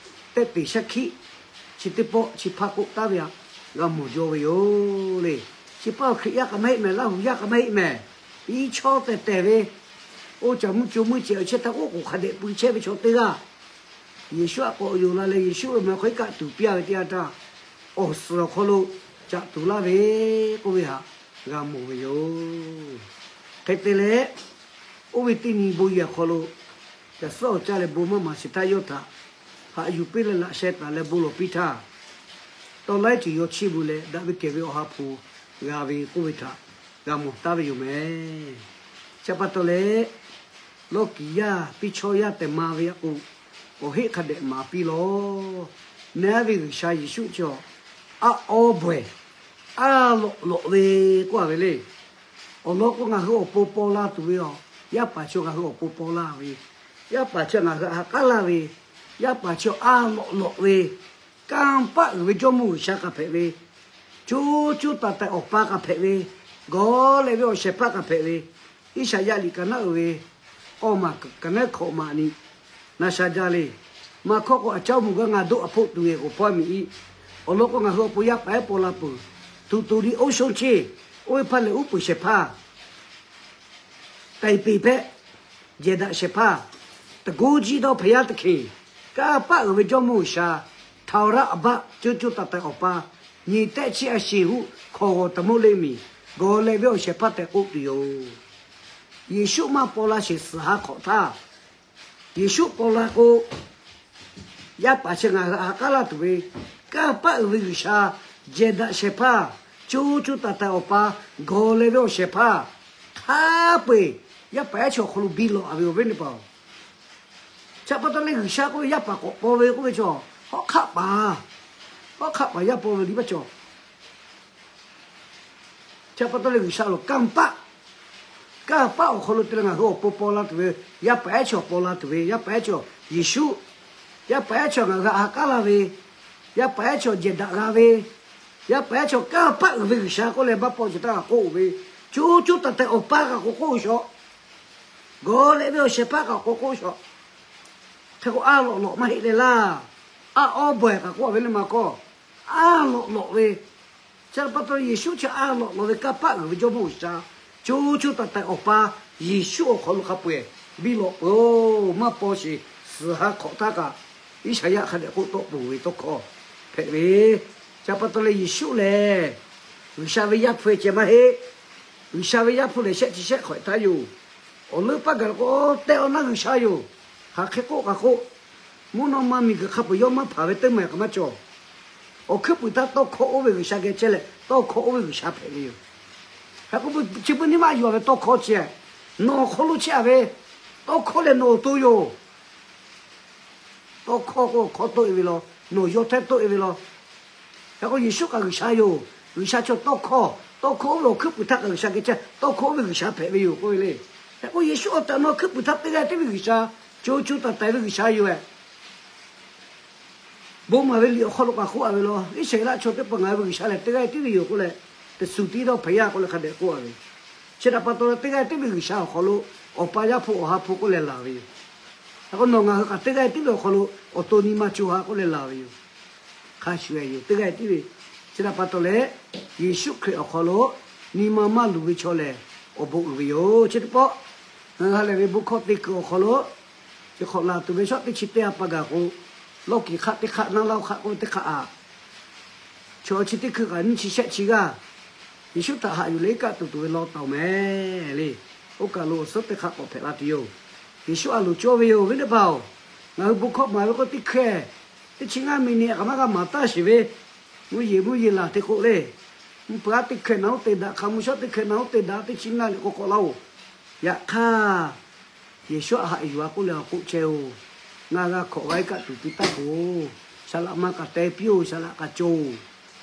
tehˆ peˍ shaˉ hkiˆ chi teˇ pawˆ chi hpaˇ k'oˆ taˍ ve aꞈ g'a mawˬ jaw ve yoˬ le. Chi paˇ awˬ Hkriꞈ yaˇ k'a maˇ heˆ mehˍ, Laˇ huˍ yaˇ k'a maˇ heˆ mehˍ, piˇ chawˇ tehˬ tehˬ ve, oˇ caˬ mvuhˇ co muˇ cehˬ awˬ chehˇ htaˇ oˉ k'oˍ hk'a dehꞈ pui chehˇ ve chaw teˇ g'aˇ, Yeˍsuˆ aꞈ k'awꞈ yonˍ la leh Yeˍsuˆ ve meh hk'aw iˉ kaˆ tuˬ piˇ-a ve teˇ yanˇ htaˇ, awˬ suhˍ awˬ hk'aw lo caꞈ tuˬ laˇ ve k'oˆ ve htaꞈ g'a mawˬ ve yoˬ. Hk'e te leh, oˇ ve teˇ nyi bon yehˬ awˬ hk'aw lo, caˬ suhˉ awˬ caˇ leh bon maˇ maˍ shiˍ htaˇ yawˇ htaꞈ haꞈ yuˬ piˇ leh laꞈ sheh taˍ leh bon lawˬ piˇ htaˇ, tawˇ laiˉ ceuˬ yaw chiˇ mvuh leh daꞈ ve kehˬ ve Awˬ ha hpu g'a ve k'oˆ ve htaꞈ g'a mawˬ taˍ ve yoˬ mehˍ. Chi pa taw leh, lawˇ kiˍ yaˇ piˇ chawˇ yaˇ tehꞈ ma ve aꞈ k'o, awˬ heˆ hk'a dehꞈ maˍ piˇ law. Naˉ ve G'uiˬsha Yeˍsuˆ chi-a, aˉ awˉ bawehˬ, aˉ lawꞈ lawꞈ ve k'oˆ-a ve le. Awˬ lawn k'o, ngaˬ hui awˬ pon paw la tuˬ ve aˬ, yaˇ paˍ chi ngaˬ hui awˬ pon paw la ve, yaˇ paˍ chi ngaˬ hui ha k'aˉ laˇ ve, yaˇ paˍ chi aˉ lawꞈ lawꞈ ve, kanˇ paˆ uiˍ ve Jawˇmawˇ G'uiˬsha k'a hpehꞈ ve, co co taiˍ taiˍ Awˬ pa k'a hpehꞈ ve, gawˬ leh ve awˬ shehˍ hpaˇ k'a hpehꞈ ve, Iˉsaˍyaˆ liꞈ ka naˉ uiˍ ve awˇ maˬ ka naˉ hkawꞈ maꞈ ni na sha jaˇ le. Maˇ hkawˇ k'o, aˬ caˇ mvuhˬ gaˇ ngaˬ doˆ aˬ hpoˆ tuˬ geh k'oˍ hpawˇ miˬ i. Awˬ lawn k'o, ngaˬ hui awˬ pon yaˇ paˍ ehˉ paw la peuˬ. Tuˬ tuˬ li oˇ shonˇ cheˇ, oˇ ve hpaˇ lehˬ uˉ peunˍ shehˍ hpaˇ taiˍ peˍ hpehꞈ, jehˬ daꞈ shehˍ hpaˇ, တန်ခိုးကြီးသောဘုရားသခင်, kanˇ paˆ uiˍ ve Jawˇmawˇ G'uiˬsha, ထာဝရအဘ, co co taiˍ taiˍ Awˬ pa, nyi tehˆ chiˇ a sheˍ huˆ hkawˍ g'awˬ taˍ mawˇ le miˬ, gawˬ leh ve awˬ shehˍ hpaˇ tehꞈ k'oˆ tuˬ yoˬ. Yeˍsuˆ maˇ paw la sheˍ suhˍ ha hk'awꞈ htaˇ, Yeˍsuˆ paw la k'o, yaˇ paˍ chi ngaˬ hui ha k'aˉ laˇ tuˬ ve, kanˇ paˆ uiˍ ve G'uiˬsha, jehˬ daꞈ shehˍ hpaˇ, co co taiˍ taiˍ Awˬ pa, gawˬ leh ve awˬ shehˍ hpaˇ, hk'a peu-eˬ yaˇ paˍ ehˉ chi awˬ hk'aw lo biˇ lawꞈ-a ve awˬ viˉ awˬ nyi paˍ-oˬ. Chi pa taw leh G'uiˬsha k'oˆ ve, yaˇ paˍ k'awꞈ paw ve k'oˆ ve chaw, hawˉ hk'aˆ paˍ, hawˉ hk'aˆ paˍ yaˇ paw ve liꞈ maˇ cawˬ. Chi pa taw leh G'uiˬsha lawˬ kanˇ paˆ, kanˇ paˆ awˬ hk'aw lo te leh ngaˬ hui awˬ pon paw la tuˬ ve, yaˇ paˍ ehˉ chi awˬ paw la tuˬ ve, yaˇ paˍ ehˉ chi Yeˍsuˆ, yaˇ paˍ ehˉ chi ngaˬ hui ha k'aˉ laˇ ve, yaˇ paˍ ehˉ chi jehˬ daꞈ g'a ve, yaˇ paˍ ehˉ chi kanˇ paˆ uiˍ ve G'uiˬsha k'oˆ leh maˇ paw cawˬ htaˇ kaꞈ k'oˆ ve, co co taiˍ taiˍ Awˬ pa kaꞈ k'awꞈ k'oˆ ve shaw. Gawˬ leh ve awˬ shehˍ hpaˇ kaꞈ k'awꞈ k'oˆ shaw. Hk'e k'o, aˉ lawꞈ lawꞈ maˇ heˆ leh laˇ. Aˉ awˉ bawehˬ kaꞈ k'oˆ ve le maˇ kawˇ. Aˉ lawꞈ lawꞈ ve, Chi pa taw leh Yeˍsuˆ chi a lawꞈ law ve kanˇ paˆ uiˍ ve Jawˇmawˇ G'uiˬsha, co co taiˍ taiˍ Awˬ pa Yeˍsuˆ awˬ hk'aw lo hk'a peu-eˬ biˇ lawꞈ peuˬ-oˬ. Maˇ paw sheˍ, suhˍ ha hk'awꞈ htaˇ kaꞈ, Iˉsaˍyaˆ hk'a dehꞈ k'oˆ tawˆ peuˬ ve tawˇ hkawˇ hpehꞈ ve. Chi pa taw leh Yeˍsuˆ lehˬ, G'uiˬsha ve Yaˇ hpu ceh maˇ heˆ. G'uiˬsha ve Yaˇ hpu lehˬ, shehˆ chi shehˆ hk'awꞈ htaˇ yoˬ. Awˬ leuˉ paˇ gaˬ la k'o, tehˆ awˬ naˉ G'uiˬsha yoˬ. Hk'aˬ hk'e k'oˆ kaꞈ k'oˆ, mvuhˇ naw ma miˬguiˬ hk'a peu-eˬ yawˇ maˇ hpanˍ ve teˇ maˬ kaꞈ maˇ cawˬ. Awˬ hkuiˉ puiˍ htaˇ tawˇ hkawˇ oˇ ve G'uiˬsha geh chehˇ leh, tawˇ hkawˇ oˇ ve G'uiˬsha hpehꞈ ve yoˬ. Hk'e k'o, chi beuꞈ nyi maˇ yuˬ-a ve tawˇ hkawˇ ceh, nawˬ awˬ hk'aw lo chehˇ-a ve tawˇ hkawˇ lehˬ nawˬ awˬ to yoˬ. Tawˇ hkawˇ k'o, awˬ hkawˇ tawˆ-e ve law, nawˬ yawˇ htehˇ tawˆ-e ve law. Hk'e k'o, Yeˍsuˆ kaꞈ G'uiˬsha yoˬ. G'uiˬsha chaw tawˇ hkawˇ, tawˇ hkawˇ oˇ ve awˬ hkuiˉ puiˍ htaˇ kaꞈ G'uiˬsha geh chehˇ, tawˇ hkawˇ oˇ ve G'uiˬsha hpehꞈ ve yoˬ k'oˆ ve le. Hk'e k'o, Yeˍsuˆ awˬ tehꞈ nawˬ hkuiˉ puiˍ htaˇ teˇ g'aˇ tiˉ ve G'uiˬsha, co co taiˍ taiˍ ve G'uiˬsha yoˬ-ehˍ. Bon maˍ ve liꞈ awˬ hk'aw lo k'aꞈ k'oˆ-a ve law, Iˉsaˍreˍlaˆ chaw teˇ hpaˍ ngaˬ hui ve G'uiˬsha lehˬ teˇ g'aˇ tiˉ ve yoˬ k'oˆ leh, teˇ suhˍ tiˉ dawˇ hpehꞈ yaˇ k'oˆ leh hk'a dehꞈ k'oˆ-a ve. Chi htaꞈ pa taw leh teˇ g'aˇ tiˉ ve G'uiˬsha awˬ hk'aw lo Awˬ pa, Yaˇ hpu, Awˬ ha hpu k'oˆ leh laˬ ve yoˬ. Hk'e k'o, nawˬ ngaˬ hui kaꞈ teˇ g'aˇ tiˉ ve awˬ hk'aw lo awˬ to nyi ma co ha k'oˆ leh laˬ ve yoˬ. Hk'a shuˍ-eh yoˬ, teˇ g'aˇ tiˉ ve. Chi htaꞈ pa taw leh, Yeˍsuˆ Hkriꞈ awˬ hk'aw lo nyi ma maˇ luˬ ve chaw lehˬ, awˬ bon uiˍ ve yoˬ. Chi teˇ pawˆ, ngaˬ hui ha lehˬ ve bon hkawˇ teˇ kuiˬ awˬ hk'aw lo, chi hk'awꞈ laˬ tuˬ ve shawˉ teˇ chi teˇ ha pa gaˬ k'o, lawˇ kiˍ hk'aˆ teˇ hk'aˆ, naˇ laˇ-oˬ hk'aˆ k'oˆ ve teˇ hk'aˆ-a, chaw chi teˇ hkui kaꞈ nyiˇ chi shehˆ chi g'aˇ Yeˍsuˆ htaꞈ haꞈ yuˬ leh iˉ kaˆ tuˬ tuˬ ve law taˍ-oˬ mehˍ le. Oˇ kaˬ lo awˬ suhˉ teˇ hk'aˆ k'awꞈ hpehꞈ la tuˬ yoˬ. Yeˍsuˆ a loˍ cawˇ ve yoˬ, viˉ teˇ hpaˍ-oˬ. Ngaˬ hui bon hkawˇ maˍ ve k'o teˇ hkeh, teˇ chi ngaˇ mi ni kaꞈ maˇ g'a maˍ taˇ sheˍ ve, mvuhˇ yeˬ mvuhˇ yeˬ laˬ te k'o le. Mvuhˇ peuˬ-aˉ teˇ hkeh naˬ oˉ te daꞈ, hk'a mvuhˇ shawˉ teˇ hkeh naˬ oˉ te daꞈ, teˇ chi ngaˇ liꞈ k'o k'awꞈ laˇ-oˬ. Yaꞈ hk'aˇ, Yeˍsuˆ htaꞈ haꞈ yuˬ-a k'oˆ leh awˬ k'oˆ chehˇ-oˬ, ngaˬ g'a hkawꞈ g'a iˉ kaˆ tuˬ piˇ taˇ k'oˆ, saˍ laꞈ ma kaꞈ teh piˇ-oˬ, saˍ laꞈ kaꞈ cawˬ-oˬ.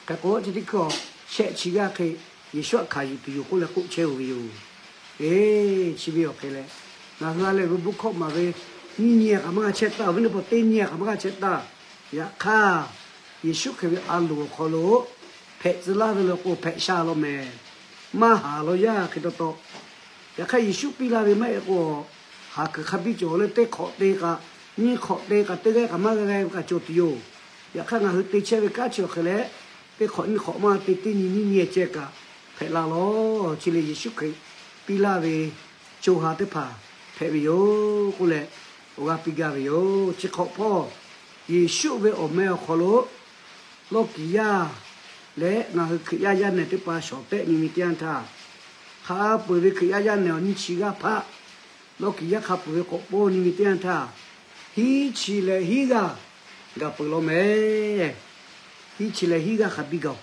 Hk'e k'o, chi teˇ hkui-a, shehˆ chi g'aˇ hk'e Yeˍsuˆ htaꞈ hkanˍ yuˬ tuˬ yoˬ k'oˆ leh k'oˆ chehˇ-oˬ ve yoˬ. Eˬ, chi ve awˬ hk'e leh, ngaˬ hui ha lehˬ ve bon hkawˇ maˍ ve, nyiˇ nyi-a kaꞈ maˇ g'a chehˇ taˇ, awˬ viˉ teˇ hpaˍ, teˇ nyi-a kaꞈ maˇ g'a chehˇ taˇ. Yaꞈ hk'aˇ, Yeˍsuˆ Hkriꞈ ve a loˍ awˬ hk'aw lo hpehꞈ tcuh laˇ ve le k'o, hpehꞈ sha law mehˍ. Maˇ haˍ law yaˇ hk'e taw taw. Yaꞈ hk'aˇ, Yeˍsuˆ piˇ laˇ ve maˇ heˆ k'o, haˍ kuiˬ hk'a biˇ cawˬ leh teˇ hk'awꞈ te kaꞈ, nyiˇ hk'awꞈ te kaꞈ, teˇ g'aˇ kaꞈ maˇ g'a g'a ve kaꞈ cawˬ tuˬ yoˬ. Yaꞈ hk'aˇ, ngaˬ hui te chehˇ ve kanˉ chi awˬ hk'e leh, teˇ hk'awꞈ nyiˇ hk'awꞈ maˇ te, teˇ nyi nyiˇ nyi ceh kaꞈ hpehꞈ la lawˬ. Chi lehˬ, Yeˍsuˆ Hkriꞈ piˇ laˇ ve co ha teˇ hpaˍ hpehꞈ ve yoˬ k'oˆ leh, awˬ g'aˇ piˇ gaˇ ve yoˬ. Chi hk'awꞈ hpawˇ, Yeˍsuˆ ve awˬ meh awˬ hk'aw lo lawˇ kiˍ yaˇ leh ngaˬ hui Hkriꞈ yaˇ yaˇ nehˬ teˇ hpaˍ shawˍ tehˆ nyi ve teˇ yanˇ htaˇ, hk'a peu-eˬ ve Hkriꞈ yaˇ yaˇ nehˬ awˬ nyiˇ chi g'aˇ hpaˆ, lawˇ kiˍ yaˇ hk'a peu-eˬ ve k'awꞈ pawˇ nyi ve teˇ yanˇ htaˇ, hiˉ chi leh hiˉ g'aˇ gaˬ peuˬ law mehˍ. Hiˉ chi leh hiˉ g'aˇ hk'a biˇ gaˬ-oˬ.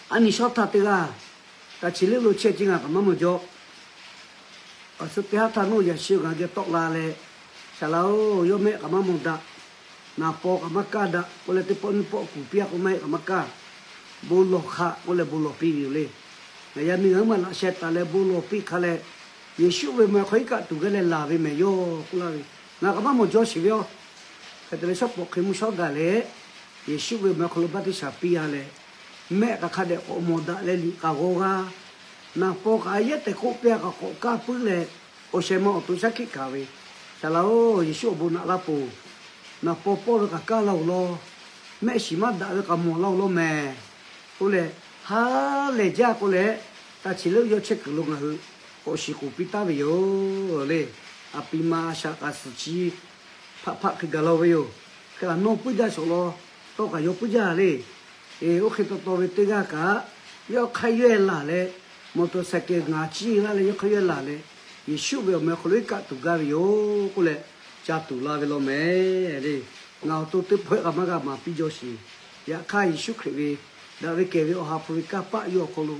A nyi shawˉ htaˇ teˇ g'aˇ, taˇ chi leuˆ lo chehˇ ce ngaˬ kaꞈ maˇ mawˬ jaw. Awˬ suhˉ teˇ haˉ htaˇ nawˬ yaꞈ shi ngaˬ geh tawˆ la leh, Saˍ laꞈ-oˬ, yawˇ mehˆ kaꞈ maˇ mawˬ daꞈ, naˍ paw kaꞈ maˇ kaˇ daꞈ k'oˆ leh, teˇ pawˆ nyiˇ pawˆ kuˬ piˇ-a k'o, maˇ heˆ kaꞈ maˇ kaˇ. Bon lawˬ hk'aꞈ k'oˆ leh bon lawˬ piˇ ve yoˬ le. Ngaˬ yaˇ miˇ ngaˬ huiˉ maˬ laꞈ sheh taˍ leh bon lawˬ piˇ hk'a leh, Yeˍsuˆ ve meh hk'aw iˉ kaˆ tuˬ g'a leh laˬ ve mehˍ yawˇ k'oˆ laˇ ve, ngaˬ kaꞈ maˇ mawˬ jaw sheˍ ve yoˬ. Hk'e te leh shawˉ pawˍ hk'e mvuhˇ shawˉ gaˬ leh, Yeˍsuˆ ve meh hk'aw lo baˆtiˆsaˬ piˇ-a leh, mehˆ kaꞈ hk'a dehꞈ k'awꞈ mawˬ daꞈ leh liꞈ kaꞈ g'aw g'a, naˍ paw kaꞈ a yehˉ tehꞈ k'oˆ piˇ-a kaꞈ k'awꞈ kaˇ puiˉ leh, awˬ sheh ma awˬ to shaˉ hkiˆ hkanˍ ve, Saˍ laꞈ-oˬ, Yeˍsuˆ awˬ bon naꞈ laˇ peuˬ. Naˍ paw pawˆ ve kaꞈ kaˇ laˇ-oˬ law. Mehˆ shiˍ maˇ daꞈ ve kaꞈ mawˬ laˇ-oˬ law mehˍ k'oˆ leh, ha lehˬ jaˇ k'oˆ leh, taˇ chi leuˆ yawˇ chehˇ kuiˬ lo ngaˬ hui k'awꞈ shiˍ k'oˍ piˇ taˉ ve yoˬ le. A pi ma a shaꞈ kaꞈ suhˍ chi hpaˆ hpaˆ hk'e gaˬ la ve yoˬ. Hk'e kaꞈ nawˇ puiˉ jaˇ shawˍ law, tawˇ kaꞈ yawˇ puiˉ jaˇ le. Eˬ, oˇ hk'e taw taw ve teˇ g'aˇ kaꞈ, yawˇ hk'aˇ yawˇ-e laˬ leh, mawˬ tawˍ saˍ kehˬ ngaˍ ciˇ laˇ leh yawˇ hk'aˇ yawˇ-e laˬ leh, Yeˍsuˆ ve awˬ meh awˬ hk'aw lo iˉ kaˆ tuˬ gaˇ ve yoˬ k'oˆ leh, ca tuˬ la ve law mehˍ le. Ngaˬ awˬ to teˇ pawehˇ kaꞈ maˇ g'a maˍ piˇ jaw sheˍ. Yaꞈ hk'aˇ, Yeˍsuˆ Hkriꞈ ve daꞈ ve kehˬ ve Awˬ ha hpu ve kanˇ paˆ yawˇ awˬ hk'aw lo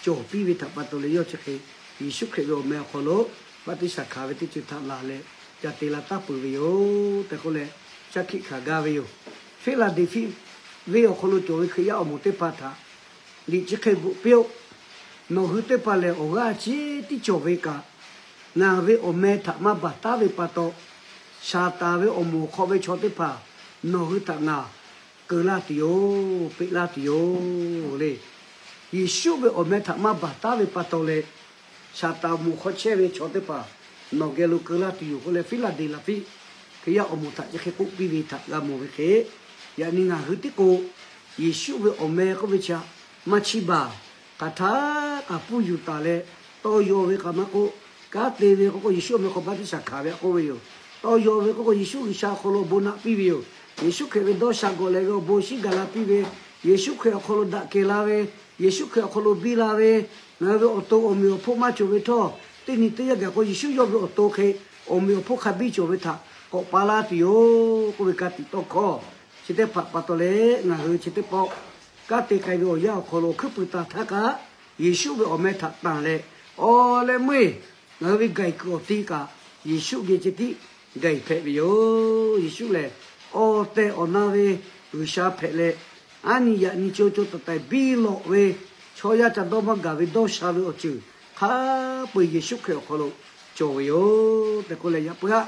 cawˬ piˇ ve htaꞈ pa taw leh, yawˇ chi hk'e Yeˍsuˆ Hkriꞈ ve awˬ meh awˬ hk'aw lo baˆtiˆsaˬ hkanˍ ve teˇ ceuˬ htaꞈ laˬ leh, ca te la taˍ peuˬ ve yoˬ tehꞈ k'oˆ leh, shaˉ hkiˆ hkanˍ gaˇ ve yoˬ. Fiˉlaˍdeˍhpiˆ venˇ awˬ hk'aw lo cawˬ ve Hkriꞈ yaˇ awˬ moˍ teˇ hpaˍ htaꞈ liꞈ chi hk'e bvuhꞈ piˇ-oˆ. Nawˬ hui teˇ hpaˍ lehˬ, awˬ g'aˇ chi tiˉ cawˬ ve kaꞈ, ngaˬ ve awˬ meh htaꞈ maˇ baˬ taˉ ve pa taw, Saˍtanˍ ve awˬ moˍ hk'aw ve chaw teˇ hpaˍ nawˬ hui htaꞈ ngaˬ keu laˇ tuˬ yoˬ, peꞈ laˇ tuˬ yoˬ le. Yeˍsuˆ ve awˬ meh htaꞈ maˇ baˬ taˉ ve pa taw leh, Saˍtanˍ awˬ moˍ hk'aw chehˇ ve chaw teˇ hpaˍ nawˬ geh lo keu laˇ tuˬ yoˬ k'oˆ leh, Fiˉlaˍdeˍhpiˆ Hkriꞈ yaˇ awˬ moˍ htaꞈ chi hk'e k'oˆ piˇ ve htaꞈ g'a mawˬ ve hk'e, yaꞈ nyi ngaˬ hui tiˉ k'o, Yeˍsuˆ ve awˬ meh k'oˆ ve chi htaꞈ maˇ chiˇ baˬ. Hk'aˬ htaˇ kaꞈ pfuhˇ yuˬ taˍ leh, tawˇ yaw ve kaꞈ maˇ k'oˆ, kanˉ te ve k'oˆ k'o, Yeˍsuˆ awˬ meh hk'aw baˆtiˆsaˬ hkanˍ ve htaꞈ k'oˆ ve yoˬ. Tawˇ yaw ve k'oˆ k'o, Yeˍsuˆ G'uiˬsha awˬ hk'aw lo awˬ bon naꞈ piˇ ve yoˬ. Yeˍsuˆ Hkriꞈ ve dawˇ sha gawˬ leh ve awˬ bon shiˉ gaˬ la piˇ ve, Yeˍsuˆ Hkriꞈ awˬ hk'aw lo daꞈ kehˬ la ve, Yeˍsuˆ Hkriꞈ awˬ hk'aw lo biˇ la ve, ngaˬ hui ve awˬ to awˬ meꞈ awˬ hponˇ maˇ cawˬ ve htawˇ, teˇ nyi teˇ yanˇ gaˬ k'o, Yeˍsuˆ yawˇ ve awˬ to hk'e awˬ meꞈ awˬ hponˇ hk'a biˇ cawˬ ve htaꞈ k'awꞈ pa laˇ tuˬ yoˬ k'oˆ ve ka tiꞈ tawˇ hkawˇ. Chi teˇ hpaˍ pa taw leh, ngaˬ hui chi teˇ pawˆ kanˉ te k'ai ve awˬ yanˇ awˬ hk'aw lo hkuiˉ puiˍ taˍ htaˇ kaꞈ, Yeˍsuˆ ve awˬ meh htaꞈ tanˬ leh, awˬ leh meuˇ ngaˬ hui ve gaˬ kuiˬ awˬ ti kaꞈ, Yeˍsuˆ geh ceh tiˉ gaˬ hpehꞈ ve yoˬ. Yeˍsuˆ lehˬ, awˬ tehˬ awˬ na ve G'uiˬsha hpehꞈ leh, aˉ nyi yaꞈ nyi co co taiˍ taiˍ biˇ lawꞈ ve, chaw yaˇ ca dawˇ maˇ gaˬ ve dawˇ sha ve awˬ ceuˬ hk'a peu-eˬ Yeˍsuˆ Hkriꞈ awˬ hk'aw lo cawˬ ve yoˬ tehꞈ k'oˆ leh, yaꞈ puiˉ haˆ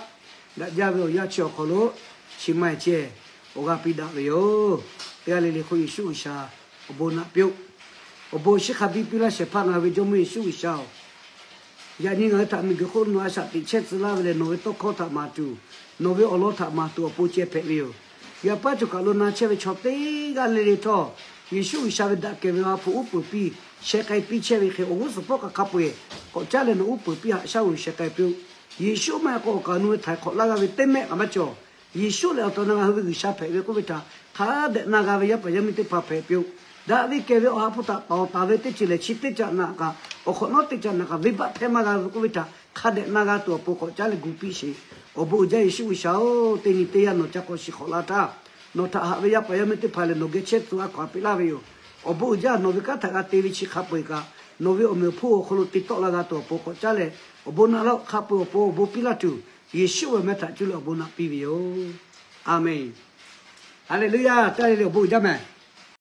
daꞈ jaˇ ve awˬ yanˇ chi awˬ hk'aw lo chi ma-e ceh awˬ g'a piˇ daꞈ ve yoˬ. Teˇ g'aˇ le le hk'oˆ Yeˍsuˆ G'uiˬsha awˬ bon naꞈ piˇ-oˆ. Awˬ bon shiˉ hk'a biˇ piˇ laˇ shehˍ hpaˇ ngaˬ hui ve Jawˇmawˇ Yeˍsuˆ G'uiˬsha-oˬ, yaꞈ nyi ngaˬ hui htaꞈ miˬguiˬ hk'oˆ lo nawˬ a shaꞈ teꞈ chehˇ tcuh laˇ ve lehˬ, nawˬ ve tawˇ hkawˇ htaꞈ maˍ tuˬ, nawˬ ve awˬ lawn htaꞈ maˍ tuˬ awˬ pon ceh hpehꞈ ve yoˬ. Yaꞈ puiˉ cawˬ kaꞈ lo na chehˇ ve chaw teˇ g'aˇ le le htawˇ, Yeˍsuˆ G'uiˬsha ve daꞈ kehˬ ve awˬ ha hpu uˉ peunˍ piˇ sheh k'ai piˇ chehˇ ve hk'e, awˬ g'uˇ suhˍ hpawˇ kaꞈ hk'a peu-eˬ k'awꞈ caˉ leh nawˬ uˉ peunˍ piˇ haꞈ shaˉ oˬ sheh k'ai piˇ-oˆ. Yeˍsuˆ maˇ heˆ k'o awˬ kaˍ awˬ nu ve htaiˍ hk'awꞈ laˇ g'a ve teˇ mehˆ kaꞈ maˇ cawˬ. Yeˍsuˆ lehˬ awˬ tehˬ awˬ na ngaˬ hui ve G'uiˬsha hpehꞈ ve k'oˆ ve htaꞈ hk'a dehꞈ na g'a ve yaˇ paˍ yaˇ miˇ teˇ hpaˍ hpehꞈ piˇ-oˆ. Daꞈ ve kehˬ ve awˬ ha hpu htaꞈ tawˍ taˍ ve teˇ ceuˬ lehˬ, chi teˇ caꞈ naꞈ kaꞈ, awˬ hk'awꞈ nawˉ teˇ caꞈ naꞈ kaꞈ venˇbaˆ hpehˇ maˇ g'a ve k'oˆ ve htaꞈ hk'a dehꞈ na g'a tuˬ awˬ pon k'awꞈ caˉ leh gu piˇ sheˍ. Awˬ bon uiˍ jaˇ Yeˍsuˆ G'uiˬsha-oˬ, teˇ nyi teˇ yanˇ nawˬ ca k'awꞈ shiˍ hk'awꞈ la htaˇ, nawˬ htaꞈ haꞈ ve yaˇ paˍ yaˇ miˇ teˇ hpaˍ lehˬ nawˬ geh chehˇ tcuh a hkaw-anˬ piˇ laˇ ve yoˬ. Awˬ bon uiˍ jaˇ nawˬ ve kanˉ htaꞈ g'a te ve chi hk'a peu-eˬ kaꞈ, nawˬ ve awˬ meꞈ awˬ hponˇ awˬ hk'aw lo te tawˆ la g'a tuˬ awˬ pon k'awꞈ caˉ leh, awˬ bon naꞈ laˇ-oˆ. Hk'a peu-eˬ awˬ pon awˬ bon piˇ laˇ tuˬ, Yeˍsuˆ ve awˬ meh htaꞈ cuˇ leh awˬ bon naꞈ piˇ ve yoˬ. A menˬ. Haˍleˍluˇyaˇ. Teˇ g'aˇ le le awˬ bon uiˍ jaˇ mehˍ.